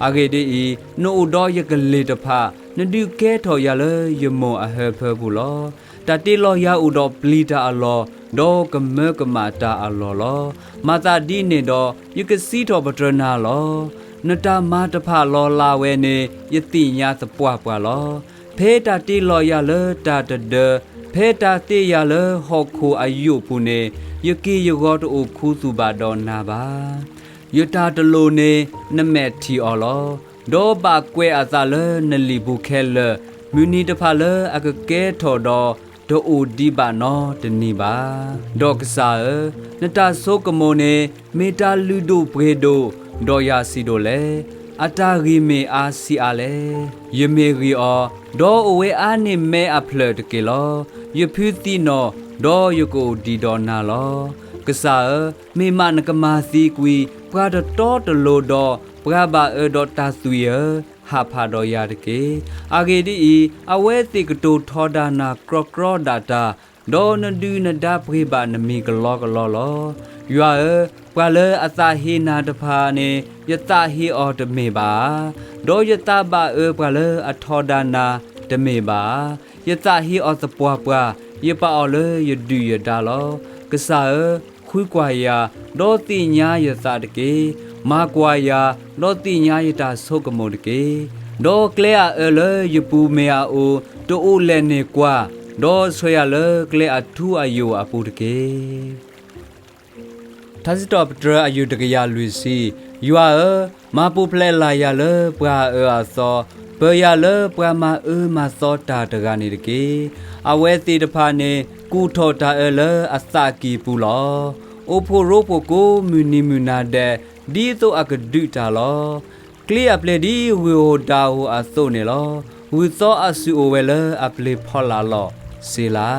အဂ့ၢ်ဒ်အံၤ, နအိၣ်ဒီးယကလ့ၢ်တဖၣ်, နဒုးကဲထီၣ်ယၤလၢယမိၢ်အဟၢဖၢပူၤလီၤ. တၢ်တ့လီၤယၤအိၣ်ဒီးပျံၤတၢ်အလီၢ်, ဒီးကမၢကမၣ်တၢ်အလီၢ်လီၤ. မၤသးဒ်န့ၣ်ဒီး, ယကစံးထီၣ်ပတြၢၤနၤလီၤ. နတၢ်မၤတဖၣ်လီၤလးဝဲန့ၣ် ယသ့ၣ်ညါသပှၢ်ပှၢ်လီၤ. ဖဲတၢ်တ့လီၤယၤလၢတၢ်တဒၢ, ဖဲတၢ်သ့ယၤလၢဟီၣ်ခိၣ်အယိာ်ပူၤန့ၣ်, ယက့ၢ်ယဂီၤတအိၣ်ခူသူၣ်ဘၣ်ဒီးနၤဘၣ်. ယတၢ်တလိၤန့ၣ် နမဲာ်ထံၣ်အီၤလီၤ. ဒီးဘၣ်ကွဲးအသးလၢနလံာ်ပူၤခဲလၢာ်, မုၢ်နံၤတဖၣ်လၢအကကဲထီၣ်ဒီး, တအိၣ်ဒံးဘၣ်နီတနံၤဘၣ်. ဒီးကစၢ်ဧၢ, နတၢ်ဆိကမိၣ်န့ၣ် မ့ၢ်တၢ်လုၢ်ဒိၣ်ပှ့ၤဒိၣ်, ဒီးယၤစံးဒိၣ်လဲၣ်, အတၢ်ဂံၢ်မ့ၢ်အါဆံးအါလဲၣ်. ယမ့ၢ်ဂံၢ်အီၤ, ဒီးအိၣ်ဝဲအါန့ၢ်မဲအဖျၢၣ်တက့ၢ်လီၤ. ယဖုသံနီၣ်, ဒီးယကအိၣ်ဒံးဒီးနၤလီၤ. ကစၢ်ဧၢ, မ့ၢ်မးနကမၤသံကွံာ်ပှၤတတီတလိၤဒီး, ပှၤဘၣ်အၢဒီးတၢ်သွံၣ်ဧၢ, ဟးဖးဒီးယၤတက့ၢ်. အဂ့ၢ်ဒ်အံၤ, အဝဲသ့ၣ်ကတိၤထီဒါနၤကြီကြီဒၣ်တၢ်, ဒီးနဒုၣ်နဒါပှ့ၤဘၣ်နမံၤကလီကလီလီၤ. ယွၤဧၢ, ပှၤလၢအသးဟ့နၤတဖၣ်န့ၣ် ယသးဟ့အီၤတမ့ၢ်ဘၣ်ဧါ. ဒီးယသးဘၣ်အၢပှၤလၢအထီဒါနၤတမ့ၢ်ဘၣ်ဧါ. ယသးဟ့အီၤသပှၢ်ပှၢ်, ယပာ်အီၤလၢယဒုၣ်ယဒါလီၤ. ကစၢ်ဧၢ, ဃုကွၢ်ယၤ, ဒီးသ့ၣ်ညါယသးတက့ၢ်. မၤကွၢ်ယၤ, ဒီးသ့ၣ်ညါယတၢ်ဆိကမိၣ်တက့ၢ်. ဒီးကျဲအအၢလၢယပူၤမ့ၢ်အအိၣ်, တအိၣ်လဲၣ်န့ၣ်ကွၢ်, ဒီးဆှၢယၤလၢကျဲအထူအယိာ်အပူၤတက့ၢ်. ထါစံးထီၣ်ပတြၢၤ အယူၢ်တကယၤလွံၢ်ဆံ, ယွၤဧၢ, မၤပူၤဖျဲးလၢ်ယၤလၢပှၤအအၢအသီ, ပၢၤယၤလၢပှၤမၤအၢမၤသီတၢ်တဂၤန့ၣ်တက့ၢ်. အဝဲသ့ၣ်တဖၣ်န့ၣ် ကူၣ်ထီၣ်တၢ်အၢလၢအသးကံၢ်ပူၤလီၤ. အိၣ်ဖှိၣ်ရိဖှိၣ်ကိးမုၢ်နံၤမုၢ်နၤဒဲး, ဒ်သိးအကဒုးတၢ်လီၤ. ကျ့အပျ့ၤဒ်ဂုၢ်ဧိၤဒၣ်ဧိၤအသိးန့ၣ်လီၤ. ဂုၢ်သီအစုအိၣ်ဝဲလၢအပျ့ၤဖီလာ်လီၤ. စ့လၤ.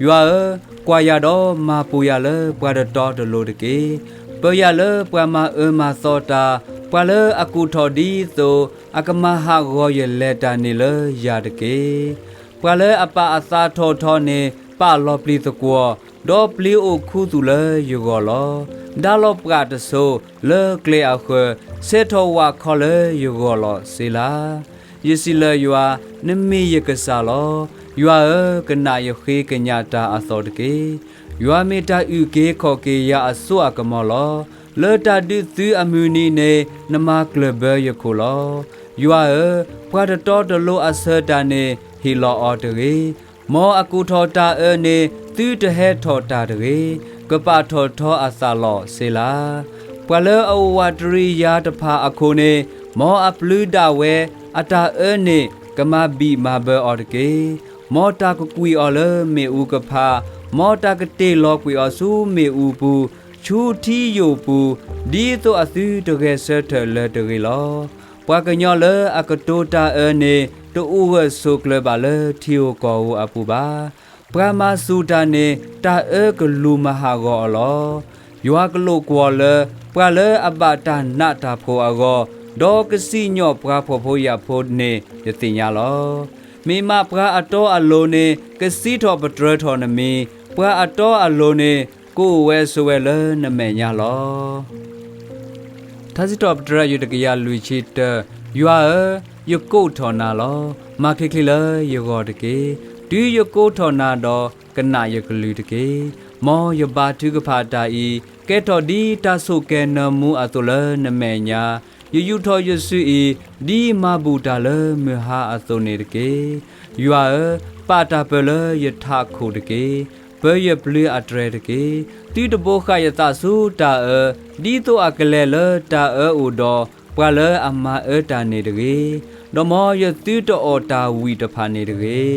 ယွၤဧၢ, ကွၢ်ယၤဒီးမၤပူၤယၤလၢပှၤတတီတလိၤတက့ၢ်. ပၢၤယၤလၢပှၤမၤအၢမၤသီတၢ်, ပှၤလၢအကူၣ်ထီၣ်ဒ်သိး အကမၤဟးဂီၤယလဲၤတၢ်န့ၣ်လၢယၤတက့ၢ်. ပှၤလၢအပာ်အသးထီၣ်ထီန့ၣ် ပာ်လီၤပျံၤသကွီၤ, ဒီးပျ့ၤအိၣ်ခူသူၣ်လၢယဂီၢ်လီၤ. ဒါလီၤပှာ်တစိၤလၢကျဲအဃၢၤ, ဆဲးထီၣ်ဝၣ်ခီလၢယဂီၢ်လီၤ. စ့လၤ. ယစံးလၢယွၤ, နမ့ၢ်ယကစၢ်လီၤ. ယွၤဧၢ, ကနၣ်ယဃ့ကညးတၢ်အသီၣ်တက့ၢ်. ယွၤမ့ၢ်တၢ်အုၣ်က့ၤခီၣ်က့ၤယၤအစိအကမီၤလီၤ. လၢတၢ်ဒုးသုးအမုၢ်နံၤန့ၣ် နမၤကျၢၢ်ဘၢယခိၣ်လီၤ. ယွၤဧၢ, ပှၤတတီတလိၤအဆၢတၢ်န့ၣ် ဟ့ၣ်လီၤအီၤတဂ့ၤ. မ်အကူၣ်ထီၣ်တၢ်အၢန့ၣ် သုတဟဲထီၣ်တၢ်တဂ့ၤ. ကပာ်ထီၣ်ထီအသးလီၤ. စ့လၤ. ပှၤလၢအအိၣ်ဝးတရံးယၤတဖၣ်အခိၣ်န့ၣ် မ်အပျုၤဒၣ်ဝဲ, အတၢ်အၢန့ၣ် ကမၤဘံၣ်မၤဘၢအီၤတက့ၢ်. မ်တၢ်ကကွံာ်အီၤလၢမ့ၣ်အူကဖး, မ်တၢ်ကတ့ၢ်လီၤကွံာ်အီၤဆူမ့ၣ်အူပူၤ, ဆူထံယိာ်ပူၤ, ဒ်သိးအသုတဂဲၤဆၢထၢၣ်လၢၤတဂ့ၤလီၤ. ပှၤကညီလၢအကတိၤတၢ်အၢန့ၣ် တအိၣ်ဂၢၢ်ဆိးကျၢၤဘၣ်လၢထံဧိၤကီၢ်ဧိၤအပူၤဘၣ်. ပှၤမၤစူၢ်တၢ်န့ၣ် တၢ်အၢကလူၤမၤဟးဂီၤအီၤလီၤ. ယွၤကလိာ်ကွီၢ်လၢ ပှၤလၢအဘၣ်တၢ်နးတၢ်ဖှီၣ်အဂီၢ်, ဒီးကစံၣ်ညီၣ်ပှၤဖှီၣ်ဖိယာ်ဖိန့ၣ် ယသ့ၣ်ညါလီၤ. မ့ၢ်မးပှၤအတီအလိၤန့ၣ် ကစံးထီၣ်ပတြၢၤထီၣ်နမံၤ, ပှၤအတီအလိၤန့ၣ် ကအိၣ်ဝဲဆိးဝဲလၢနမဲာ်ညါလီၤ. ထါစံးထီၣ်ပတြၢၤအယုၢ်တကယၤလွံၢ်ဆံတၢ, ယွၤဧၢ, ယကိးထီၣ်နၤလီၤ. မၤချ့ချ့လၢယဂီၢ်တက့ၢ်. တုၤယကိးထီၣ်နၤဒီး ကနၣ်ယကလုၢ်တက့ၢ်. မ်ယဘါထုကဖၣ်တၢ်အံၤ ကဲထီၣ်ဒ်တၢ်ဆိၣ်ကဲၤနၢမူအသိးလၢနမဲာ်ညါ, ယယူာ်ထီၣ်ယစုအံၤ ဒ်မၤဘူၣ်တၢ်လၢမုၢ်ဟါအသိးန့ၣ်တက့ၢ်. ယွၤဧၢ, ပာ်တၢ်ပၢၢ်လၢယထးခိၣ်တက့ၢ်. ပၢယပျုၤအတြဲၤတက့ၢ်. သုတဘိဃာ်ယသးဆူတၢ်အၢ, ဒ်သိးအကလဲၤလၢတၢ်အၢအိၣ်ဒီး ပှၤလၢအမၤအၢတၢ်န့ၣ်တဂ့ၤ. ဒီးမ်ယသုတအီၣ်တၢ်ဝံၣ်တဖၣ်န့ၣ်တဂ့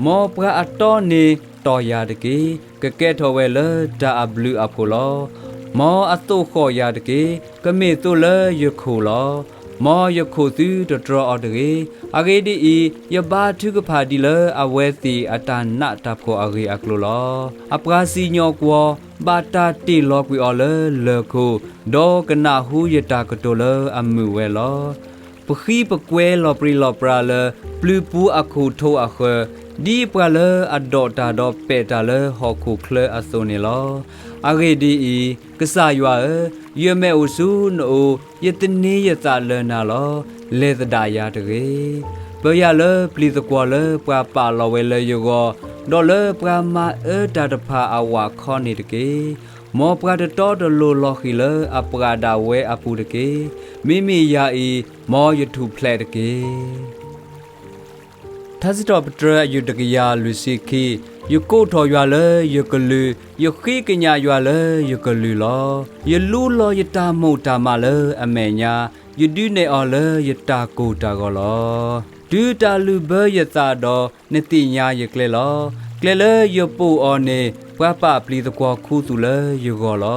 ၤ. မ်ပှၤအတီန့ၣ်တီၢ်ယၤတက့ၢ်. ကကဲထီၣ်ဝဲလၢတၢ်အဘျုးအဖှိၣ်လီၤ. မ်အသိၣ်ဃီၣ်ယၤတက့ၢ်. ကမ့ၢ်သိလၢယခိၣ်လီၤ. မ်ယခိၣ်သုတတြီအီၤတဂ့ၤ. အဂ့ၢ်ဒ်အံၤ, ယဘါထုကဖၣ်ဒ်လၢအဝဲသ့ၣ်အတၢ်နးတၢ်ဖှီၣ်အဂ့ၢ်အကျိၤလီၤ. အပှၤစံၣ်ညီၣ်ကွီၢ် ဘၣ်တၢ်တ့ၢ်လီၤကွံာ်အီၤလၢလၢၢ်ခိၣ်, ဒီးကနၣ်ဟူယတၢ်ကတိၤလၢအမုာ်ဝဲလီၤ. ပဃံပကွဲၤလီၤပြံလီၤပြါလၢ ပျုၤပူၤအခိၣ်ထိးအဃၢၤ, ဒ်ပှၤလၢအဒိးတၢ်ဒီးပဲာ်တၢ်လၢဟီၣ်ခိၣ်ချၢအသိးန့ၣ်လီၤ. အဂ့ၢ်ဒ်အံၤ, ကစၢ်ယွၤဧၢ, ယမဲာ်အိၣ်ဆူနအိၣ်, ယသန့ၤယသးလၢနၤလီၤ. လဲၤသဒၣ်ယၤတဂ့ၤ. ပၢယၤလၢပျံၤသကွီၤလၢပှၤပာ်လီၤဝဲလၢယဂီၢ်, ဒီးလၢပှၤမၤအၢတၢ်တဖၣ်အဝးခီန့ၣ်တက့ၢ်. မ်ပှၤတတီတလိၤလီၤဃံၤလၢအပှၤဒၣ်ဝဲအပူၤတက့ၢ်. မ့မ့ၢ်ယၤအံၤ, မ်ယထူၣ်ဖျဲးတက့ၢ်. ထါစံးထီၣ်ပတြၢၤအယုၢ်တကယၤလွံၢ်ဆံခံ, ယကိးထီၣ်ယွၤလၢယကလုၢ်, ယဃ့ကညးယွၤလၢယကလုၢ်လီၤ. ယလူလီၤယတၢ်မိၣ်တၢ်မးလၢအမဲာ်ညါ, ယဒုးနဲၣ်အီၤလၢယတၢ်ကိၢ်တၢ်ဂီၤလီၤ. တုၤတၢ်လုၢ်ဘၢယသးဒီး နသ့ၣ်ညါယကျဲလီၤ. ကျဲလၢယပိာ်အီၤန့ၣ် ပှၤပာ်ပျံၤသကွီၤခူသူၣ်လၢယဂီၢ်လီ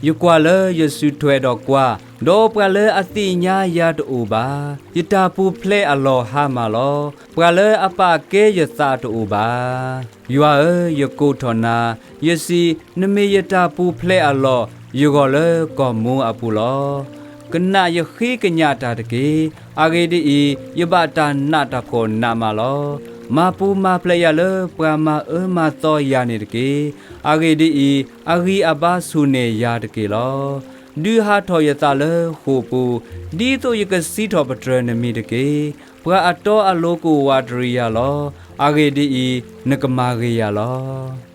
ၤ. ယကွၢ်လၢယစုထွဲဒီးကွၢ်, ဒီးပှၤလၢအသ့ၣ်ညါယၤတအိၣ်ဘၣ်. ယတၢ်ပူၤဖျဲးအလီၢ်ဟါမၢ်လီၤ. ပှၤလၢအပာ်ကဲယသးတအိၣ်ဘၣ်. ယွၤဧၢ, ယကိးထီၣ်နၤ, ယစံး, နမ့ၢ်ယတၢ်ပူၤဖျဲးအလီၢ်, ယဂီၢ်လၢကီၢ်မူအပူၤလီၤ. ကနၣ်ယဃ့ကညးတၢ်တက့ၢ်. အဂ့ၢ်ဒ်အံၤ, ယဘၣ်တၢ်နးတၢ်ဖှီၣ်နးမးလီၤ. မၤပူၤမၤဖျဲးယၤလၢပှၤမၤအၢမၤသီယၤန့ၣ်တက့ၢ်. အဂ့ၢ်ဒ်အံၤ, အဂံၢ်အဘါဆူၣ်န့ၢ်ယၤတက့ၢ်လီၤ. ဒုးဟးထီၣ်ယသးလၢဃိာ်ပူၤ, ဒ်သိးယကစံးထီၣ်ပတြၢၤနမံၤတက့ၢ်. ပှၤအတီအလိၤကအိၣ်ဝးတရံးယၤလီၤ. အဂ့ၢ်ဒ်အံၤ, နကမၤဂ့ၤယၤလီၤ.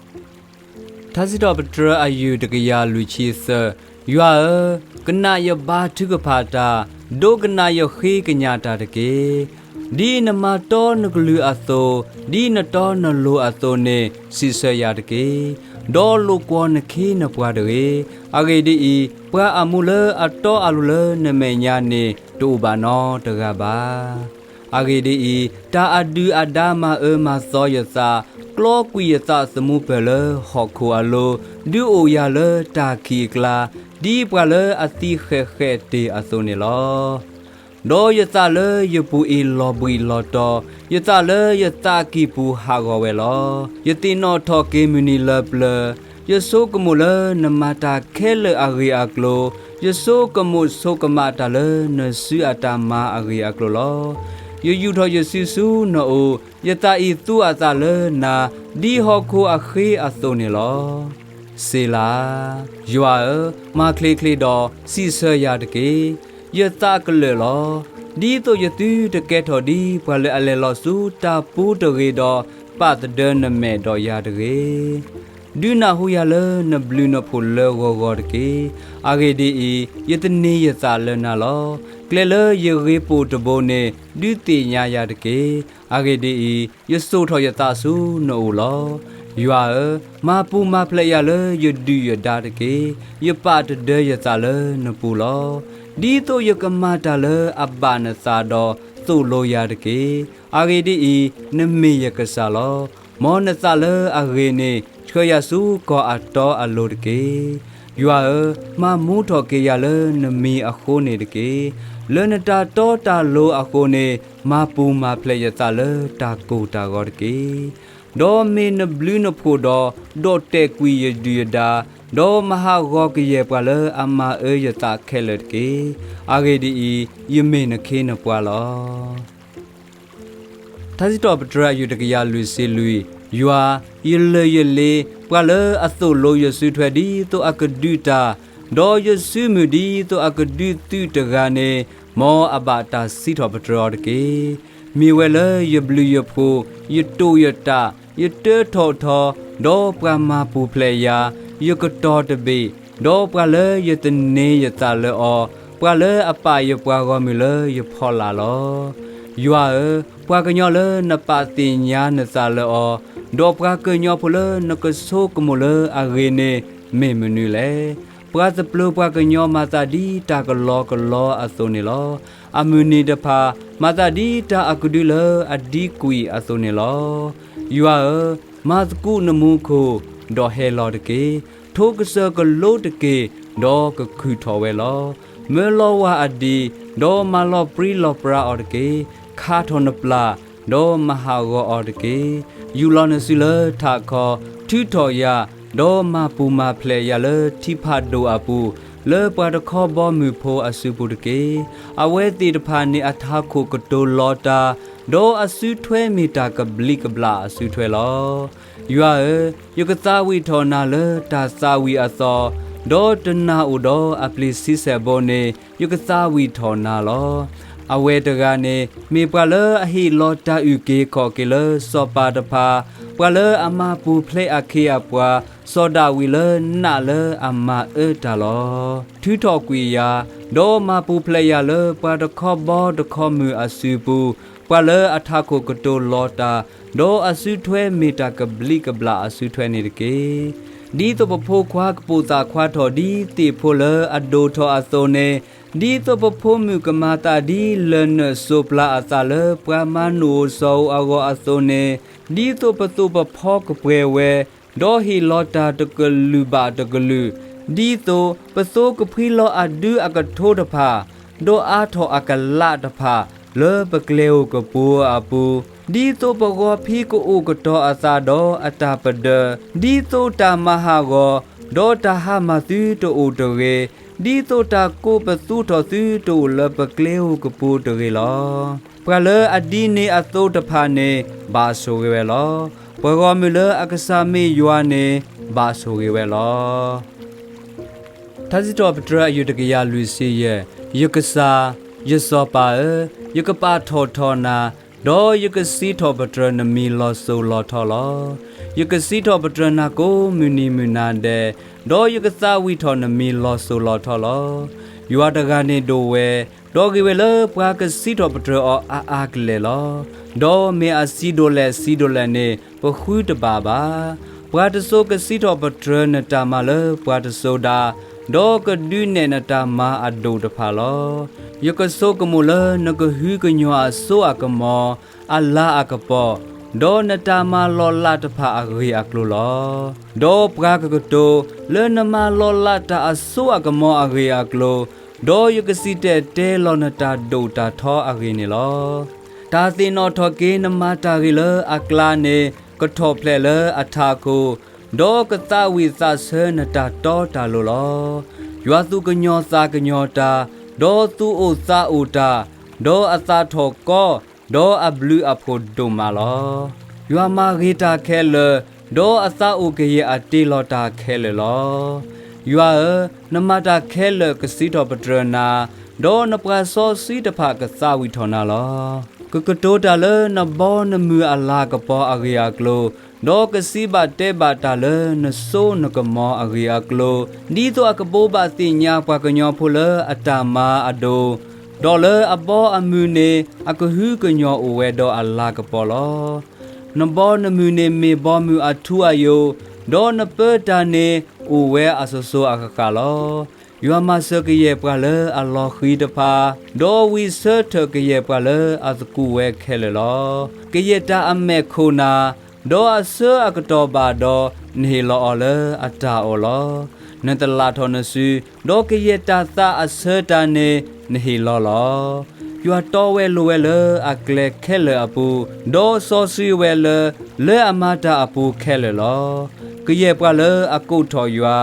ထါစံးထီၣ်ပတြၢၤအယုၢ်တကယၤလွံၢ်ဆံသၢ, ယွၤဧၢ, ကနၣ်ယဘါထုကဖၣ်တၢ်, ဒိကနၣ်ယဃ့ကညးတၢ်တက့ၢ်. ဒ်နမၤတီနကလုၢ်အသိး, ဒ်နတီနလိၤအသိးန့ၣ် စံးဆၢယၤတက့ၢ်. ဒီးလိာ်ကွီၢ်နခ့နပှၤတဂ့ၤ. အဂ့ၢ်ဒ်အံၤ, ပှၤအမူလၢအတီအလိၤလၢနမဲာ်ညါန့ၣ် တအိၣ်ဘၣ်နီတဂၤဘၣ်. အဂ့ၢ်ဒ်အံၤ, တၢ်အဒုၣ်အဒါမၤအၢမၤသီယသး, ကျီကွံာ်ယသးသမူပၢၢ်လၢဟီၣ်ခိၣ်အလိၤ, ဒုးအိၣ်ယၤလၢတၢ်ခံးအကျါ, ဒ်ပှၤလၢအသံဃဲးဃဲးတ့ၢ်အသိးန့ၣ်လီၤ. ဒီးယသးလၢယပူၤအံၤလီၤဘှံးလီၤတီၤ, ယသးလၢယသးကံၢ်ပူၤဟးဂီၤဝဲလီၤ. ယသ့ၣ်နီၣ်ထီၣ်က့ၤမုၢ်နံၤလၢပျၢၤ, ယဆိကမိၣ်လၢနမၤတၢ်ခဲလၢာ်အဂ့ၢ်အကျိၤ, ယဆိကမိၣ်ဆိကမးတၢ်လၢနစုအတၢ်မၤအဂ့ၢ်အကျိၤလီၤ. ယယူာ်ထီၣ်ယစုဆူနအိၣ်, ယသးအံၤသူအသးလၢနၤ, ဒ်ဟီၣ်ခိၣ်အဃ့အသိးန့ၣ်လီၤ. စ့လၤ. ယွၤဧၢ, မၤချ့ချ့ဒီးစံးဆၢယၤတက့ၢ်. ယသးကလၢာ်လီၤ. ဒ်သိးယသုတကဲထီၣ်ဒ်ပှၤလၢအလဲၤလီၤဆူတၢ်ပူၤတဂ့ၤဒီး ပာ်သဒၢနမဲာ်ဒီးယၤတဂ့ၤ. ဒုးနၢ်ဟူယၤလၢနဘျုးနဖှိၣ်လၢဂီၤဂီၤတက့ၢ်. အဂ့ၢ်ဒ်အံၤ, ယသန့ၤယသးလၢနၤလီၤ. ကျဲလၢယဂ့ၤပိာ်တဘိန့ၣ် ဒုးသ့ၣ်ညါယၤတက့ၢ်. အဂ့ၢ်ဒ်အံၤ, ယစိာ်ထီၣ်ယသးဆူနအိၣ်လီၤ. ယွၤဧၢ, မၤပူၤမၤဖျဲးယၤလၢယဒုၣ်ယဒါတက့ၢ်. ယပာ်တဒၢယသးလၢနပူၤလီၤ. ဒ်သိးယကမၤတၢ်လၢအဘၣ်နသးဒီးသိၣ်လိယၤတက့ၢ်. အဂ့ၢ်ဒ်အံၤ, နမ့ၢ်ယကစၢ်လီၤ. မ်နသးလၢအဂ့ၤန့ၣ် ဆှၢယၤဆူကီၢ်အတီအလိၤတက့ၢ်. ယွၤဧၢ, မၤမူထီၣ်က့ၤယၤလၢနမံၤအဃိန့ၣ်တက့ၢ်. လၢနတၢ်တီတၢ်လိၤအဃိန့ၣ် မၤပူၤမၤဖျဲးယသးလၢတၢ်ကိၢ်တၢ်ဂီၤတက့ၢ်. ဒီးမ့ၢ်နဘျုးနဖှိၣ်ဒီး ဒိးတဲာ်ကွံာ်ယဒုၣ်ယဒါ, ဒီးမၤဟးဂီၤကယဲၢ်ပှၤလၢအမၤအၢယသးခဲလၢာ်တက့ၢ်. အဂ့ၢ်ဒ်အံၤ, ယမ့ၢ်နခ့နပှၤလီၤ. ထါစံးထီၣ်ပတြၢၤအယုၢ်တကယၤလွံၢ်ဆံလွံၢ်, ယွၤ, ယလၢၢ်ယလ့, ပှၤလၢအသိၣ်လိယစုထွဲဒ်သိးအကဒုးတၢ်, ဒီးယစုမုၢ်ဒ်သိးအကဒုးသုးတဂၤန့ၣ်, မ်အဘၣ်တၢ်စံးထီၣ်ပတြၢၤအီၤတက့ၢ်. မ့ၢ်ဝဲလၢယဘျုးယဖှိၣ်, ယတိာ်ယတၢ်, ယတၢထီၣ်ထီ, ဒီးပှၤမၤပူၤဖျဲးယၤ, ယကတီၤတဘ့ၣ်, ဒီးပှၤလၢယသန့ၤယသးလၢအီၤ, ပှၤလၢအပာ်ယပှၤဂီၢ်မုၢ်လၢယဖီလာ်လီၤ. ယွၤဧၢ, ပှၤကညီလၢနပာ်သ့ၣ်ညါနသးလၢအီၤ, ဒီးပှၤကညီဖိလၢနကဆိကမိၣ်လၢအဂ့ၤန့ၣ် မ့ၢ်မနုၤလဲၣ်. ပှၤတပျၢၤပှၤကညီမၤသးဒ်တၢ်ကလီကလီအသိးန့ၣ်လီၤ. အမုၢ်နံၤတဖၣ် မၤသးဒ်တၢ်အကဒုလၢအဒံကွံာ်အသိးန့ၣ်လီၤ. ယွၤဧၢ, မၤသကူးနမူခိၣ်, ဒီးဟဲလီၤတက့ၢ်. ထိကစၢၢ်ကလိတက့ၢ်, ဒီးကခုၣ်ထီၣ်ဝဲလီၤ. မၢလီၤဝၤအဒံး, ဒီးမၤလီၤပြံလီၤပြါအီၤတက့ၢ်. ခးထီၣ်နပျၢ်, ဒီးမၤဟးဂီၤအီၤတက့ၢ်. ယူၢ်လီၤနစုလၢထးခီ, ထုးထီၣ်ယၤ, ဒီးမၤပူၤမၤဖျဲးယၤလၢထံဖးဒိၣ်အပူၤ, လၢပှၤတခီဘီမုၢ်ဖိအစုပူၤတက့ၢ်. အဝဲသ့ၣ်တဖၣ်န့ၣ်အထးခိၣ်ကတိၤလီၤတၢ်, ဒီးအစုထွဲမ့ၢ်တၢ်ကဘျံးကဘျၣ်အစုထွဲလီၤ. ယွၤဧၢ, ယကသးဝံၣ်ထီၣ်နၤလၢတၢ်သးဝံၣ်အသီ, ဒီးတနၢ်အိၣ်ဒီးအပျ့ၤဆံဆဲၣ်ဘိန့ၣ် ယကသးဝံၣ်ထီၣ်နၤလီၤ. အဝဲတဂၤန့ၣ် မ့ၢ်ပှၤလၢအဟ့ၣ်လီၤတၢ်အုၣ်က့ၤခီၣ်က့ၤလၢစီၤပၤတဖၣ်, ပှၤလၢအမၤပူၤဖျဲးအခ့အပှၤ, စီၤဒၤဝံးလၢနးလၢအမၤအၢတၢ်လီၤ. ထုးထီၣ်ကွံာ်ယၤ, ဒီးမၤပူၤဖျဲးယၤလၢပှၤတခီဘီတခီမုၢ်အစုပူၤ, ပှၤလၢအထးခိၣ်ကတိၤလီၤတၢ်, ဒီးအစုထွဲမ့ၢ်တၢ်ကဘျံးကဘျၣ်အစုထွဲန့ၣ်တက့ၢ်. ဒ်သိးပဖိခွါကပိာ်သၣ်ခွါထီၣ်ဒ်သ့ၣ်ဖိလၢအဒိၣ်ထီၣ်အသိးန့ၣ်, ဒ်သိးပဖိမုၣ်ကမၤသးဒ်လၢၢ်နၢၣ်စိးပျၢ်အသးလၢ ပှၤမၤနုာ်အိၣ်စီၤအိၣ်အဂီၢ်အသိးန့ၣ်, ဒ်သိးပသိးပဖီကပှဲၤဝဲ, ဒီးဟ့ၣ်လီၤတၢ်တကလုာ်ဘၣ်တကလုာ်, ဒ်သိးပသိကဖှံလီၤအဒုအကထိတဖၣ်, ဒီးအါထီၣ်အကလးတဖၣ်, လၢပကျဲဧိၤကပူၤအပူၤ, ဒ်သိးပဂီၤဖံးကအိၣ်ကတီၤအသးဒီးအတၢ်ပဒၢး, ဒ်သိးတၢ်မၤဟးဂီၤ, ဒီးတၢ်ဟါမၢ်သုတအိၣ်တဂ့ၤ, ဒ်သိးတၢ်ကိးပသူထီၣ်သုတအိၣ်လၢပကျဲဧိၤကပူၤတဂ့ၤလီၤ. ပှၤလၢအဒ်န့ၢ်အသိတဖၣ်န့ၣ် ဘၣ်ဆိၣ်ဂ့ၤဝဲလီၤ. ပှၤဂီၢ်မုၢ်လၢအကစၢ်မ့ၢ်ယွၤန့ၣ် ဘၣ်ဆိၣ်ဂ့ၤဝဲလီၤ. ထါစံးထီၣ်ပတြၢၤအယုၢ်တကယၤလွံၢ်ဆံယဲၢ်, ယကစၢ်, ယစီၤပၤဧၢ, ယကပာ်ထီၣ်ထီၣ်နၤ, ဒီးယကစံးထီၣ်ပတြၢၤနမံၤလီၤစိၤလီၤထီလီၤ. ယကစံးထီၣ်ပတြၢၤနၤကိးမုၢ်နံၤမုၢ်နၤဒဲး, ဒီးယကသးဝံၣ်ထီၣ်နမံၤလီၤစိၤလီၤထီလီၤ. ယွၤတဂၤန့ၣ်ဒိၣ်ဝဲ, ဒီးဂ့ၤဝဲလၢပှၤကစံးထီၣ်ပတြၢၤအီၤအါအါကလဲာ်လီၤ. ဒီးမ့ၢ်အစံးဒိၣ်လဲၣ်စံးဒိၣ်လဲၣ်န့ၣ် ပဃုတဘၣ်ဘၣ်. ပှၤတစိၤကစံးထီၣ်ပတြၢၤနတၢ်မၤလၢပှၤတစိၤဒၣ်, ဒီးကဒုးနဲၣ်နတၢ်မၤအဒိၣ်တဖၣ်လီၤ. ယကဆိကမိၣ်လၢနကဟုကညီၤအစိအကမီၤ, အလၤအကပီၤ, ဒီးနတၢ်မၤလီၤလးတဖၣ်အဂ့ၢ်အကျိၤလီၤ. ဒီးပှၤကကတိၤလၢနမၤလီၤလးတၢ်အစိအကမီၤအဂ့ၢ်အကျိၤ, ဒီးယကစံၣ်တဲၤတဲလီၤနတၢ်ဒိၣ်တၢ်ထီအဂ့ၢ်န့ၣ်လီၤ. တၢ်သ့ၣ်နီၣ်ထီၣ်က့ၤနမၤတၢ်ဂ့ၤလၢအကျါန့ၣ် ကထီၣ်ဖျဲးလၢအထးခိၣ်, ဒီးကသးဝံၣ်သးဆၢနတၢ်တီတၢ်လိၤလီၤ. ယွၤသူၣ်ကညီၤသးကညီၤတၢ်, ဒီးသူၣ်အိၣ်သးအိၣ်တၢ်, ဒီးအသးထီၣ်ကီ, ဒီးအဘျုးအဖှိၣ်ဒိၣ်မးလီၤ. ယွၤမၤဂ့ၤတၢ်ခဲလၢာ်, ဒီးအသးအိၣ်ကယဲၢ်အတ့လီၤတၢ်ခဲလၢာ်လီၤ. ယွၤဧၢ, နမၤတၢ်ခဲလၢာ်ကစံးထီၣ်ပတြၢၤနၤ, ဒီးနပှၤစီဆှံတဖၣ်ကသးဝံၣ်ထီၣ်နၤလီၤ. ကကတိၤတၢ်လၢနဘီနမုၢ်အလၤကပီၤအဂ့ၢ်အကျိၤ, ဒီးကစံးဘၣ်တဲဘၣ်တၢ်လၢနစိနကမီၤအဂ့ၢ်အကျိၤ, ဒ်သိးအကဘိးဘၣ်သ့ၣ်ညါပှၤကညီဖိလၢအတၢ်မၤအဒိၣ်, ဒီးလၢအဘီအမုၢ်န့ၣ် အကဟုကညီၤအိၣ်ဝဲဒီးအလၤကပီၤလီၤ. နဘီနမုၢ်န့ၣ်မ့ၢ်ဘီမုၢ်အထူအယိာ်, ဒီးနပၢတၢ်န့ၣ်အိၣ်ဝဲအစိၤစိၤအဃၣ်ဃၣ်လီၤ. ယွၤမၤစၢၤကယဲၢ်ပှၤလၢအလီၤဃံၤတဖၣ်, ဒီးဝံၣ်ဆၢထၢၣ်ကယဲၢ်ပှၤလၢအသကူးဝဲခဲလၢာ်လီၤ. ကယဲၢ်တၢ်အမဲာ်ခိၣ်နၢ်, ဒီးအဆၢအကတီၢ်ဘၣ်ဒီး, နဟ့ၣ်လီၤအီၤလၢအတၢ်အီၣ်လီၤ. နတလၢ်ထီၣ်နစု, ဒီးကယဲၢ်တၢ်သးအဆၢတၢ်န့ၣ်နဟ့ၣ်လီၤလီၤ. ယွၤတီဝဲလိၤဝဲလၢအကျဲခဲလၢာ်အပူၤ, ဒီးစီဆှံဝဲလၢ လၢအမၤတၢ်အပူၤခဲလၢာ်လီၤ. ကယဲၢ်ပှၤလၢအကိးထီၣ်ယွၤ,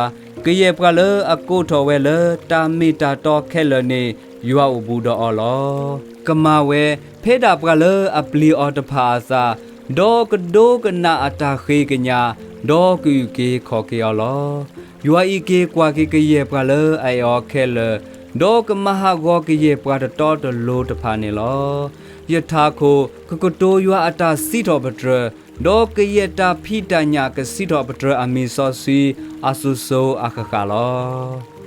ကယဲၢ်ပှၤလၢအကိးထီၣ်ဝဲလၢတၢ်မ့ၢ်တၢ်တီခဲလၢာ်န့ၣ် ယွၤအိၣ်ဘူးဒီးအီၤလီၤ. ကမၤဝဲ ဖဲဒၣ်ပှၤလၢအပျံၤအီၤတဖၣ်အသး, ဒီးကဒိကနၣ်အတၢ်ဃ့ကညး, ဒီးကအုၣ်က့ၤခီၣ်က့ၤအီၤလီၤ. ယွၤအံးက့ၤကွၢ်က့ၤကယဲၢ်ပှၤလၢအအဲၣ်အီၤခဲလၢာ်, ဒီးကမၤဟးဂီၤကယဲၢ်ပှၤတတီတလိၤတဖၣ်န့ၣ်လီၤ. ယထးခိၣ် ကကတိၤယွၤအတၢ်စံးထီၣ်ပတြၢၤ, ဒီးကယဲၢ်တၢ်ဖံးတၢ်ညၣ်ကစံးထီၣ်ပတြၢၤအမံၤစီဆှံ အစိၤစိၤအဃၣ်ဃၣ်လီၤ.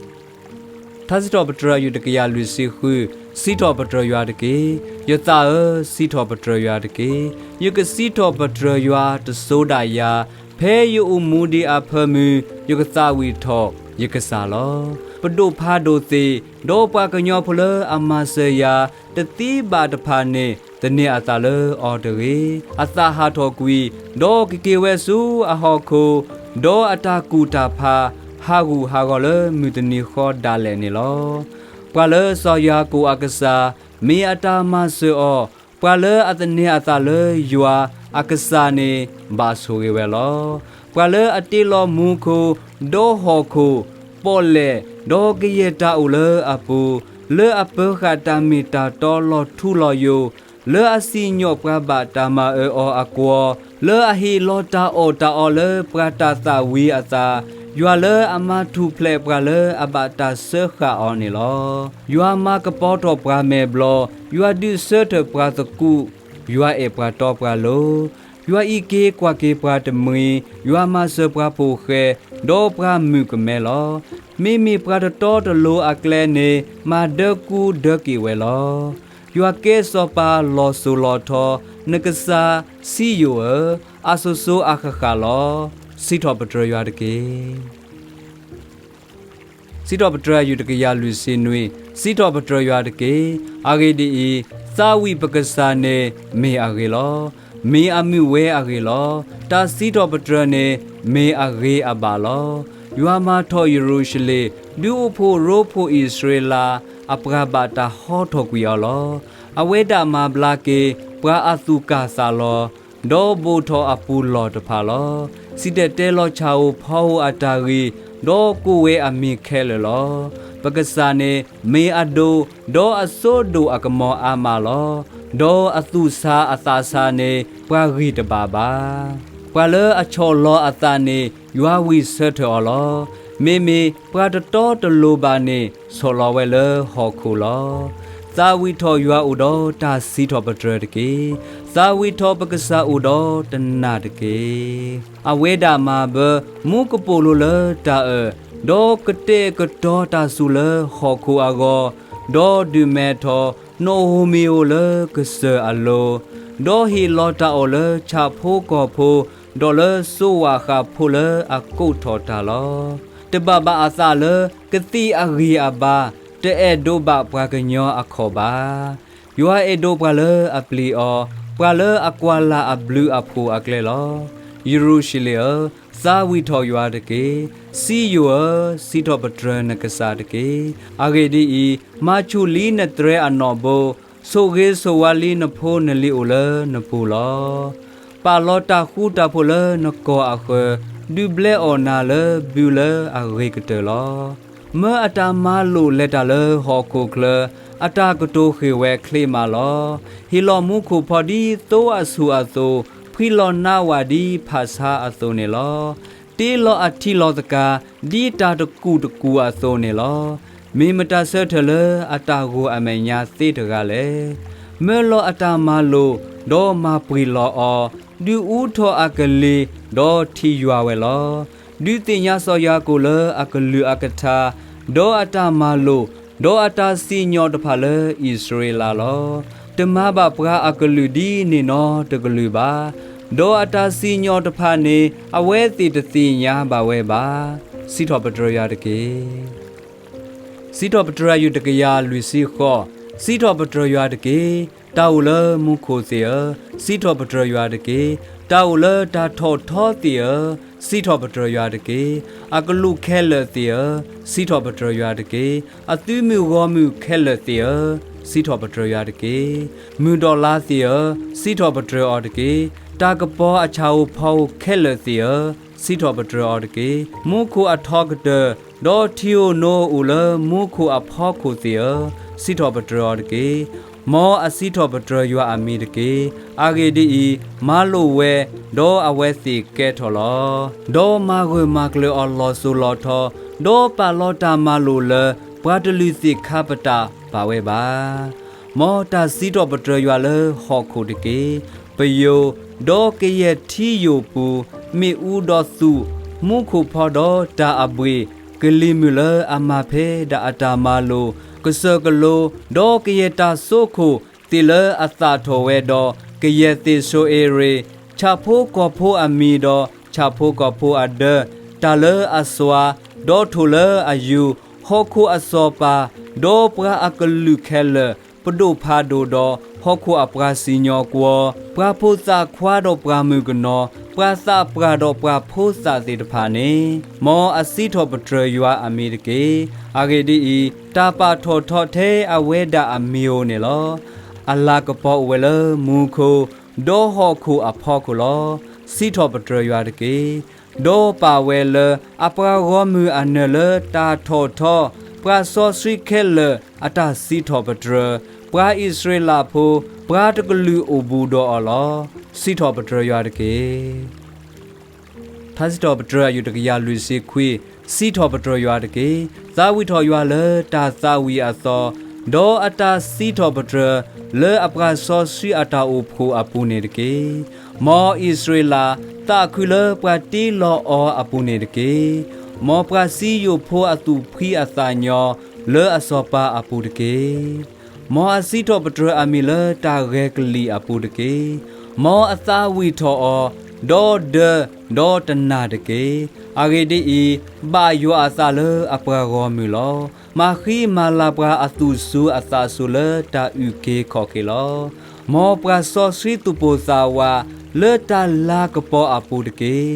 ထါစံးထီၣ်ပတြၢၤယွၤတကယၤလွံၢ်ဆံဃု, စံးထီၣ်ပတြၢၤယွၤတက့ၢ်. ယသးဧၢ, စံးထီၣ်ပတြၢၤယွၤတက့ၢ်. ယကစံးထီၣ်ပတြၢၤယွၤတစိၤဒၣ်ယၤ, ဖဲယအိၣ်မူဒံးအဖၢမုၢ်, ယကသးဝံၣ်ထီၣ်ယကစၢ်လီၤ. ပဒိၣ်ဖးဒိၣ်သ့ၣ်, ဒီးပှၤကညီဖိလၢအမၤစၢၤယၤ တသံဘၣ်တဖၣ်န့ၣ် သန့ၤအသးလၢအီၤတဂ့ၤ. အသးဟးထီၣ်ကွံာ်, ဒီးကက့ၤဝဲဆူအဟီၣ်ခိၣ်, ဒီးအတၢ်ကူၣ်တၢ်ဖး ဟးဂူာ်ဟးဂီၤလၢမုၢ်တနံၤဃီဒၣ်လဲာ်န့ၣ်လီၤ. ပှၤလၢစီၤယၤကိာ်အကစၢ် မ့ၢ်အတၢ်မၤစၢၤအီၤ, ပှၤလၢအသန့ၤအသးလၢယွၤအကစၢ်န့ၣ် ဘၣ်ဆိၣ်ဂ့ၤဝဲလီၤ. ပှၤလၢအတ့လီၤမူခိၣ်, ဒီးဟီၣ်ခိၣ်, ပီၣ်လဲၣ်, ဒီးကယဲၢ်တၢ်အိၣ်လၢအပူၤ, လၢအပၢဃာ်တၢ်မ့ၢ်တၢ်တီလီၤထူလီၤယိာ်, လၢအစံၣ်ညီၣ်ပှၤဘၣ်တၢ်မၤအၢအီၤအကွီၤ, လၢအဟ့ၣ်လီၤတၢ်အီၣ်တၢ်အီလၢပှၤတၢ်သၣ်ဝံၤအသး, ယွၤလၢအမၤထူၣ်ဖျဲးပှၤလၢအဘၣ်တၢ်စၢဃာ်အီၤန့ၣ်လီၤ. ယွၤမၤကပီၤထီၣ်ပှၤမဲာ်ဘျီၣ်, ယွၤဒုးဆၢထၢၣ်ပှၤသကူး, ယွၤအဲၣ်ပှၤတီပှၤလိၤ, ယွၤအံးက့ၤကွၢ်က့ၤပှၤတမှံၤ, ယွၤမၤစၢၤပှၤပိာ်ဃဲ, ဒီးပှၤမုၣ်ကမဲလီၤ. မ့မ့ၢ်ပှၤတတီတလိၤအကျဲန့ၣ် မၤဒၢကူဒၢက့ၤဝဲလီၤ. ယွၤကဲစီၤပၤလီၤစိၤလီၤထီ, နကစၢ်စံယိၣ်ဧၢ, အစိၤစိၤအဃၣ်ဃၣ်လီၤ. စံးထီၣ်ပတြၢၤယွၤတက့ၢ်. စံးထီၣ်ပတြၢၤယွၤတကယၤလွံၢ်ဆံနွံ, စံးထီၣ်ပတြၢၤယွၤတက့ၢ်. အဂ့ၢ်ဒ်အံၤ, သးဝံၣ်ပကစၢ်န့ၣ်မ့ၢ်အဂ့ၤလီၤ. မ့ၢ်အမုာ်ဝဲအဂ့ၤလီၤ. တၢ်စံးထီၣ်ပတြၢၤန့ၣ် မ့ၢ်အဂ့ၤအဘၣ်လီၤ. ယွၤမၤထီၣ်ယရူၤၡလ့ၣ်, ဒုးအိၣ်ဖှိၣ်ရိဖှိၣ်အံၣ်စရ့လး, အပှၤဘၣ်တၢ်ဟီထီၣ်ကွံာ်အီၤလီၤ. အဝဲဒၣ်မၤဘျါက့ၤ ပှၤအသူၣ်ကၢ်သးလီၤ, ဒီးဘိၣ်ထီၣ်အပူၤလီၢ်တဖၣ်လီၤ. စံၣ်တဲၤတဲလီၤဆၣ်ဧိၤဖီဧိၤအတၢ်ဂ့ၢ်, ဒီးကိးဝဲအမံၤခဲလၢာ်လီၤ. ပကစၢ်န့ၣ် မ့ၢ်အဒိၣ်, ဒီးအစိဒိၣ်အကမီၤအါမးလီၤ. ဒီးအသူၣ်ဆါအသးဆါန့ၣ် ပှၤဂံၢ်တဘၣ်ဘၣ်. ပှၤလၢအဆီၣ်လီၤအသးန့ၣ် ယွၤဝံၢ်ဆၢထၢၣ်အီၤလီၤ. မ့မ့ၢ်ပှၤတတီတလိၤဘၣ်န့ၣ် ဆီၣ်လီၤဝဲလၢဟီၣ်ခိၣ်လီၤ. သးဝံၣ်ထီၣ်ယွၤအိၣ်ဒီးတၢ်စံးထီၣ်ပတြၢၤတက့ၢ်. သးဝံၣ်ထီၣ်ပကစၢ်အိၣ်ဒီးတနၢ်တက့ၢ်. အဝဲဒၣ်မၤဘၢမူကပိာ်လိၤလၢတၢ်အၢၣ်, ဒီးကတဲာ်ကတီၤတၢ်စူၤလၢဟီၣ်ခိၣ်အဂီၢ်, ဒီးဒုးမဲထီၣ်နအိၣ်မံၤဧိၤလၢကစၢၢ်အလိၤ, ဒီးဟ့ၣ်လီၤတၢ်အီၣ်လၢဆၣ်ဖိကီၢ်ဖိ, ဒီးလၢစိဝၣ်ဃးဖိလၢအကိးထီၣ်တၢ်လီၤ. တဘၣ်ဘၣ်အသးလၢကသံၣ်အဂံၢ်အဘါ, တအဲၣ်ဒိးဘၣ်ပှၤကညီအခီၣ်ဘၣ်. ယွၤအဲၣ်ဒိးပှၤလၢအပျံၤအီၤ, ပှၤလၢအကွၢ်လၢ်အဘျုးအဖှိၣ်အကျဲလီၤ. ယရူၤၡလ့ၣ်ဧၢ, သးဝံၣ်ထီၣ်ယွၤတက့ၢ်. စံယိၣ်ဧၢ, စံးထီၣ်ပတြၢၤနကစၢ်တက့ၢ်. အဂ့ၢ်ဒ်အံၤ, မၤဆူၣ်လံနတြဲၤအနီၣ်ဘိ, ဆိၣ်ဂ့ၤဆိၣ်ဝါလံနဖိနလံၤအိၣ်လၢနပူၤလီၤ. ပာ်လီၤတၢ်ဃူတၢ်ဖိးလၢနကီၢ်အဃၢၤ, ဒုးဘျဲအီၣ်နၤလၢဘုလၢအဂ့ၤကတၢၢ်လီၤ. မၢအတၢ်မၤလိာ်လဲၤတၢ်လၢဟီၣ်ခိၣ်ချၢ, အတၢ်ကတိၤဃ့ၢ်ဝဲချ့မးလီၤ. ဟ့ၣ်လီၤမူခိၣ်ဖီဒ်သိအဆူၣ်အသိး, ဖှံလီၤနါဝၣ်ဒ်ဖၣ်ဆါအသိးန့ၣ်လီၤ. တ့လီၤအထံလီၤသကၤ, ဒ်တၢ်တကူၣ်တကူၣ်အသိးန့ၣ်လီၤ. မ့ၢ်မတၤဆၢထၢၣ်လၢအတၢ်ဂိၢ်အမဲာ်ညါသ့တဂၤလဲၣ်. မၢလီၤအတၢ်မၤလိာ်, ဒီးမၤပှံၤလီၤအီၤ, ဒုးအူထီၣ်အကလံၤ, ဒီးထံၣ်ယွၤဝဲလီၤ. ဒုးသ့ၣ်ညါစီၤယၤကိာ်လၢအကလုၢ်အကထါ, ဒီးအတၢ်မၤလိာ်, ဒီးအတၢ်စံၣ်ညီၣ်တဖၣ်လၢအံၣ်စရ့လးလီၤ. တမၤဘၣ်ပှၤအကလုၢ်ဒ်န့ၣ်နီတကလုာ်ဘၣ်. ဒီးအတၢ်စံၣ်ညီၣ်တဖၣ်န့ၣ် အဝဲသ့ၣ်တသ့ၣ်ညါဘၣ်ဝဲဘၣ်. စံးထီၣ်ပတြၢၤယွၤတက့ၢ်. စံးထီၣ်ပတြၢၤယွၤတကယၤလွံၢ်ဆံဃိး, စံးထီၣ်ပတြၢၤယွၤတက့ၢ်. တၢ်အိၣ်လၢမူခိၣ်သ့ၣ်ဧၢ, စံးထီၣ်ပတြၢၤယွၤတက့ၢ်. တၢ်အိၣ်လၢတၢ်ထီၣ်ထီသ့ၣ်ဧၢ, စံးထီၣ်ပတြၢၤယွၤတက့ၢ်. အကလူးခဲလၢာ်သ့ၣ်ဧၢ, စံးထီၣ်ပတြၢၤယွၤတက့ၢ်. အသုးမုၢ်ဂီၢ်မုၢ်ခဲလၢာ်သ့ၣ်ဧၢ, စံးထီၣ်ပတြၢၤယွၤတက့ၢ်. မုၢ်ဒီးလါသ့ၣ်ဧၢ, စံးထီၣ်ပတြၢၤအီၤတက့ၢ်. တၢ်ကပီၤအဆၣ်ဧိၤဖီဧိၤခဲလၢာ်သ့ၣ်ဧၢ, စံးထီၣ်ပတြၢၤအီၤတက့ၢ်. မူခိၣ်အထီကတၢၢ်, ဒီးထံဧိၤနိဧိၤလၢမူခိၣ်အဖီခိၣ်သ့ၣ်ဧၢ, စံးထီၣ်ပတြၢၤအီၤတက့ၢ်. မ်အစံးထီၣ်ပတြၢၤယွၤအမံၤတက့ၢ်. အဂ့ၢ်ဒ်အံၤ, မၤလိာ်ဝဲ, ဒီးအဝဲသ့ၣ်ကဲထီၣ်လီၤ. ဒီးမၤဂၢၢ်မၤကျၢၤအီၤလီၤစိၤလီၤထီ, ဒီးပာ်လီၤတၢ်မၤလိာ်လၢ ပှၤတလုၢ်သ့ၣ်ခါပတာ်ပာ်ဝဲဘၣ်. မ်တၢ်စံးထီၣ်ပတြၢၤယွၤလၢဟီၣ်ခိၣ်တက့ၢ်. ပယိၤ, ဒီးကယဲၢ်ထံယိာ်ပူၤ, မ့ၣ်အူဒီးသူၣ်, မူခိၣ်ဖီဒီးတၢ်အဘှ့ၣ်, ကလံၤမုၢ်လၢအမၤဖဲဒၣ်အတၢ်မၤလိာ်, ကစၢၢ်ကလိ, ဒီးကယဲၢ်တၢ်စိခိၣ်သ့ၣ်လၢအသၣ်ထီၣ်ဝဲဒီး, ကယဲၢ်သ့ၣ်စိၤအ့ရ့ၤ, ဆၣ်ဖိကီၢ်ဖိအမံၤဒီး ဆၣ်ဖိကီၢ်ဖိအဒၢ, တၢ်လၢအစွါ, ဒီးထိၣ်လၢအယူၤ, ဟီၣ်ခိၣ်အစီၤပၤ, ဒီးပှၤအကလုာ်ခဲလၢာ်, ပဒိၣ်ဖးဒိၣ်ဒီးဟီၣ်ခိၣ်အပှၤစံၣ်ညီၣ်ကွီၢ်, ပှၤဖိသၣ်ခွါဒီးပှၤမုၣ်ကနီၤ, ပှၤသးပှၢ်ဒီးပှၤဖိသၣ်သ့ၣ်တဖၣ်န့ၣ်, မ်အစံးထီၣ်ပတြၢၤယွၤအမံၤတက့ၢ်. အဂ့ၢ်ဒ်အံၤ, တၢ်ပာ်ထီၣ်ထီထဲအဝဲဒၣ်အမံၤဧိၤန့ၣ်လီၤ. အလၤကပီၤအိၣ်ဝဲလၢမူခိၣ်, ဒီးဟီၣ်ခိၣ်အဖီခိၣ်လီၤ. စံးထီၣ်ပတြၢၤယွၤတက့ၢ်. ဒီးပာ်ဝဲလၢအပှၤဂီၢ်မုၢ်အနၢၤလၢတၢ်ထီၣ်ထီ, ပှၤစီဆှံခဲလၢာ်အတၢ်စံးထီၣ်ပတြၢၤ, ပှၤအံၣ်စရ့လးဖိ, ပှၤတကလုာ်အိၣ်ဘူးဒီးအီၤလီၤ. စံးထီၣ်ပတြၢၤယွၤတက့ၢ်. ထါစံးထီၣ်ပတြၢၤအယုၢ်တကယၤလွံၢ်ဆံခွံ, စံးထီၣ်ပတြၢၤယွၤတက့ၢ်. သးဝံၣ်ထီၣ်ယွၤလၢတၢ်သးဝံၣ်အသီ, ဒီးအတၢ်စံးထီၣ်ပတြၢၤလၢအပှၤစီဆှံအတၢ်အိၣ်ဖှိၣ်အပူၤန့ၣ်တက့ၢ်. မ်အံၣ်စရ့လးသးခုလၢပှၤတ့လီၤအီၤအပူၤန့ၣ်တက့ၢ်. မ်ပှၤစံယိၣ်ဖိအသူၣ်ဖှံအသးညီလၢအစီၤပၤအပူၤတက့ၢ်. မ်အစံးထီၣ်ပတြၢၤအမံၤလၢတၢ်ဂဲၤကလံၣ်အပူၤတက့ၢ်. မ်အသးဝံၣ်ထီၣ်အီၤ, ဒီးဒၢ, ဒီးတနာ်တက့ၢ်. အဂ့ၢ်ဒ်အံၤ, ဘၣ်ယွၤအသးလၢအပှၤဂီၢ်မုၢ်လီၤ. မၤဃံမၤလၤပှၤအသူၣ်စူၤအသးစူၤလၢတၢ်အုၣ်က့ၤခီၣ်က့ၤလီၤ. မ်ပှၤစီဆှံသူၣ်ပိၢ်သးဝးလၢတၢ်လၤကပီၤအပူၤတက့ၢ်.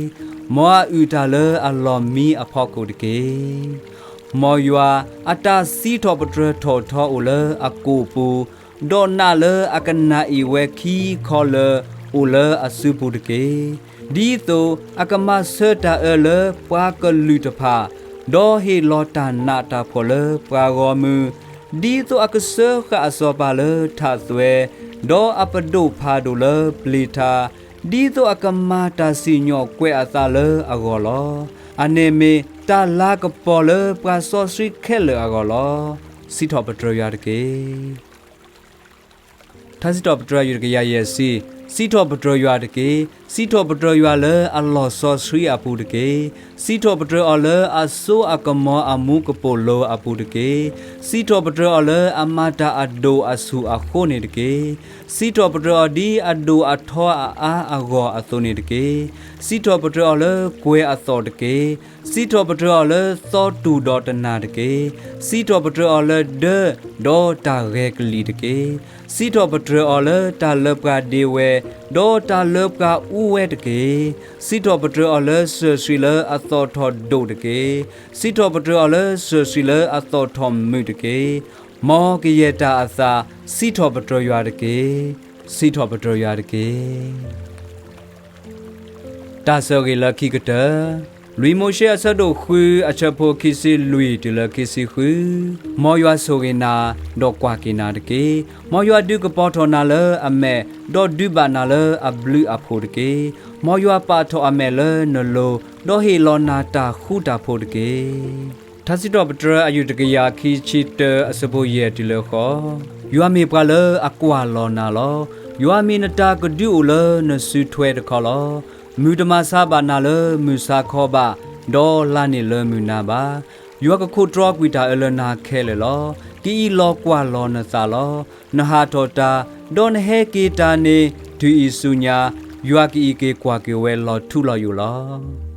မ်အအုၣ်တၢ်လၢအလီၢ်မံအဖီခိၣ်တက့ၢ်. မ်ယွၤအတၢ်စံးထီၣ်ပတြၢၤထီၣ်ထီအိၣ်လၢအကိာ်ပူၤ, ဒီးနာ်လၢအကနၣ်အံၣ်ဝဲခံခီလၢာ်အိၣ်လၢအစုပူၤတက့ၢ်. ဒ်သိးအကမၤဆၢတၢ်အၢလၢပှၤကလုာ်တဖၣ်, ဒီးဟ့ၣ်လီၤတၢ်နးတၢ်ဖှီၣ်လၢပှၤဂီၢ်မုၢ်, ဒ်သိးအကစၢဃာ်အစီၤပၤလၢထးသွဲ, ဒီးအပဒိၣ်ဖးဒိၣ်လၢပျ့ၤထါ, ဒ်သိးအကမၤတၢ်စံၣ်ညီၣ်ကွဲးအသးလၢအဂီၢ်လီၤ. အန့ၣ်မ့ၢ်တၢ်လၤကပီၤလၢပှၤစီဆှံခဲလၢာ်အဂီၢ်လီၤ. စံးထီၣ်ပတြၢၤယွၤတက့ၢ်. ထါစံးထီၣ်ပတြၢၤယုၢ်တကယၤယဲၢ်ဆံ, စံးထီၣ်ပတြၢၤယွၤတက့ၢ်. စံးထီၣ်ပတြၢၤယွၤလၢအလီၢ်စီဆှံအပူၤတက့ၢ်. စံးထီၣ်ပတြၢၤအီၤလၢအစိအကမီၤအမူကပိာ်လိၤအပူၤတက့ၢ်. စံးထီၣ်ပတြၢၤအီၤလၢအမၤတၢ်အဒိၣ်အဆူၣ်အဃိန့ၣ်တက့ၢ်. စံးထီၣ်ပတြၢၤအီၤဒ်အဒိၣ်အထီအအါအဂီၢ်အသိးန့ၣ်တက့ၢ်. စံးထီၣ်ပတြၢၤအီၤလၢကွဲၤအသီၣ်တက့ၢ်. စံးထီၣ်ပတြၢၤအီၤလၢသီတူၢ်ဒီးတနၢ်တက့ၢ်. စံးထီၣ်ပတြၢၤအီၤလၢဒၢ, ဒီးတၢ်ဂဲၤကလံၣ်တက့ၢ်. စံးထီၣ်ပတြၢၤအီၤလၢတၢ်လၢပှၤဒ့ဝဲ, ဒီးတၢ်လၢပှၤအူဝဲတက့ၢ်. စံးထီၣ်ပတြၢၤအီၤလၢစၢၤဆှံလၢအသီၣ်ထီၣ်ဒိၣ်တက့ၢ်. စံးထီၣ်ပတြၢၤအီၤလၢစၢၤဆှံလၢအသီၣ်ထီၣ်မုာ်တက့ၢ်. မ်ကယဲၢ်တၢ်အသး, စံးထီၣ်ပတြၢၤယွၤတက့ၢ်. စံးထီၣ်ပတြၢၤယွၤတက့ၢ်. တၢ်ဆိၣ်ဂ့ၤလၢခံကတၢၢ်, လွံၢ်မိၤၡ့အဆၢဒိၣ်ဃုအဆၢဖိခံဆံလွံၢ်တုၤလၢခံဆံဃု, မ်ယွၤဆိၣ်ဂ့ၤနၤ, ဒီးကွၢ်က့ၤနၤတက့ၢ်. မ်ယွၤဒုးကပီၤထီၣ်နၤလၢအမဲာ်, ဒီးဒုးဘၣ်နၤလၢအဘျုးအဖှိၣ်တက့ၢ်. မ်ယွၤပာ်ထီၣ်အမဲာ်လၢနလိၤ, ဒီးဟ့ၣ်လီၤနၤတၢ်ဃူတၢ်ဖိးတက့ၢ်. ထါစံးထီၣ်ပတြၢၤအယုၢ်တကယၤခံဆံတၢအဆၢဖိယဲၢ်တုၤလၢဃိး, ယွၤမ့ၢ်ပှၤလၢအကွၢ်လီၤနၤလီၤ. ယွၤမ့ၢ်နတၢ်ကဒုအိၣ်လၢနစုထွဲတခီလီၤ. မုၢ်တမၤဆါဘၣ်နၤလၢမုၢ်ဆါခီဘၣ်, ဒီးလါန့ၣ်လၢမုၢ်နၤဘၣ်. ယွၤကခိးတြီကွံာ်တၢ်အၢလၢနၤခဲလၢာ်လီၤ. ကအံးလီၤကွၢ်လီၤနသးလီၤ. နဟးထီၣ်တၢ်, ဒီးနဟဲက့ၤတၢ်န့ၣ် တုၤအံၤဆူညါ, ယွၤကအံးက့ၤကွၢ်က့ၤဝဲလီၤထူလီၤယိာ်လီၤ.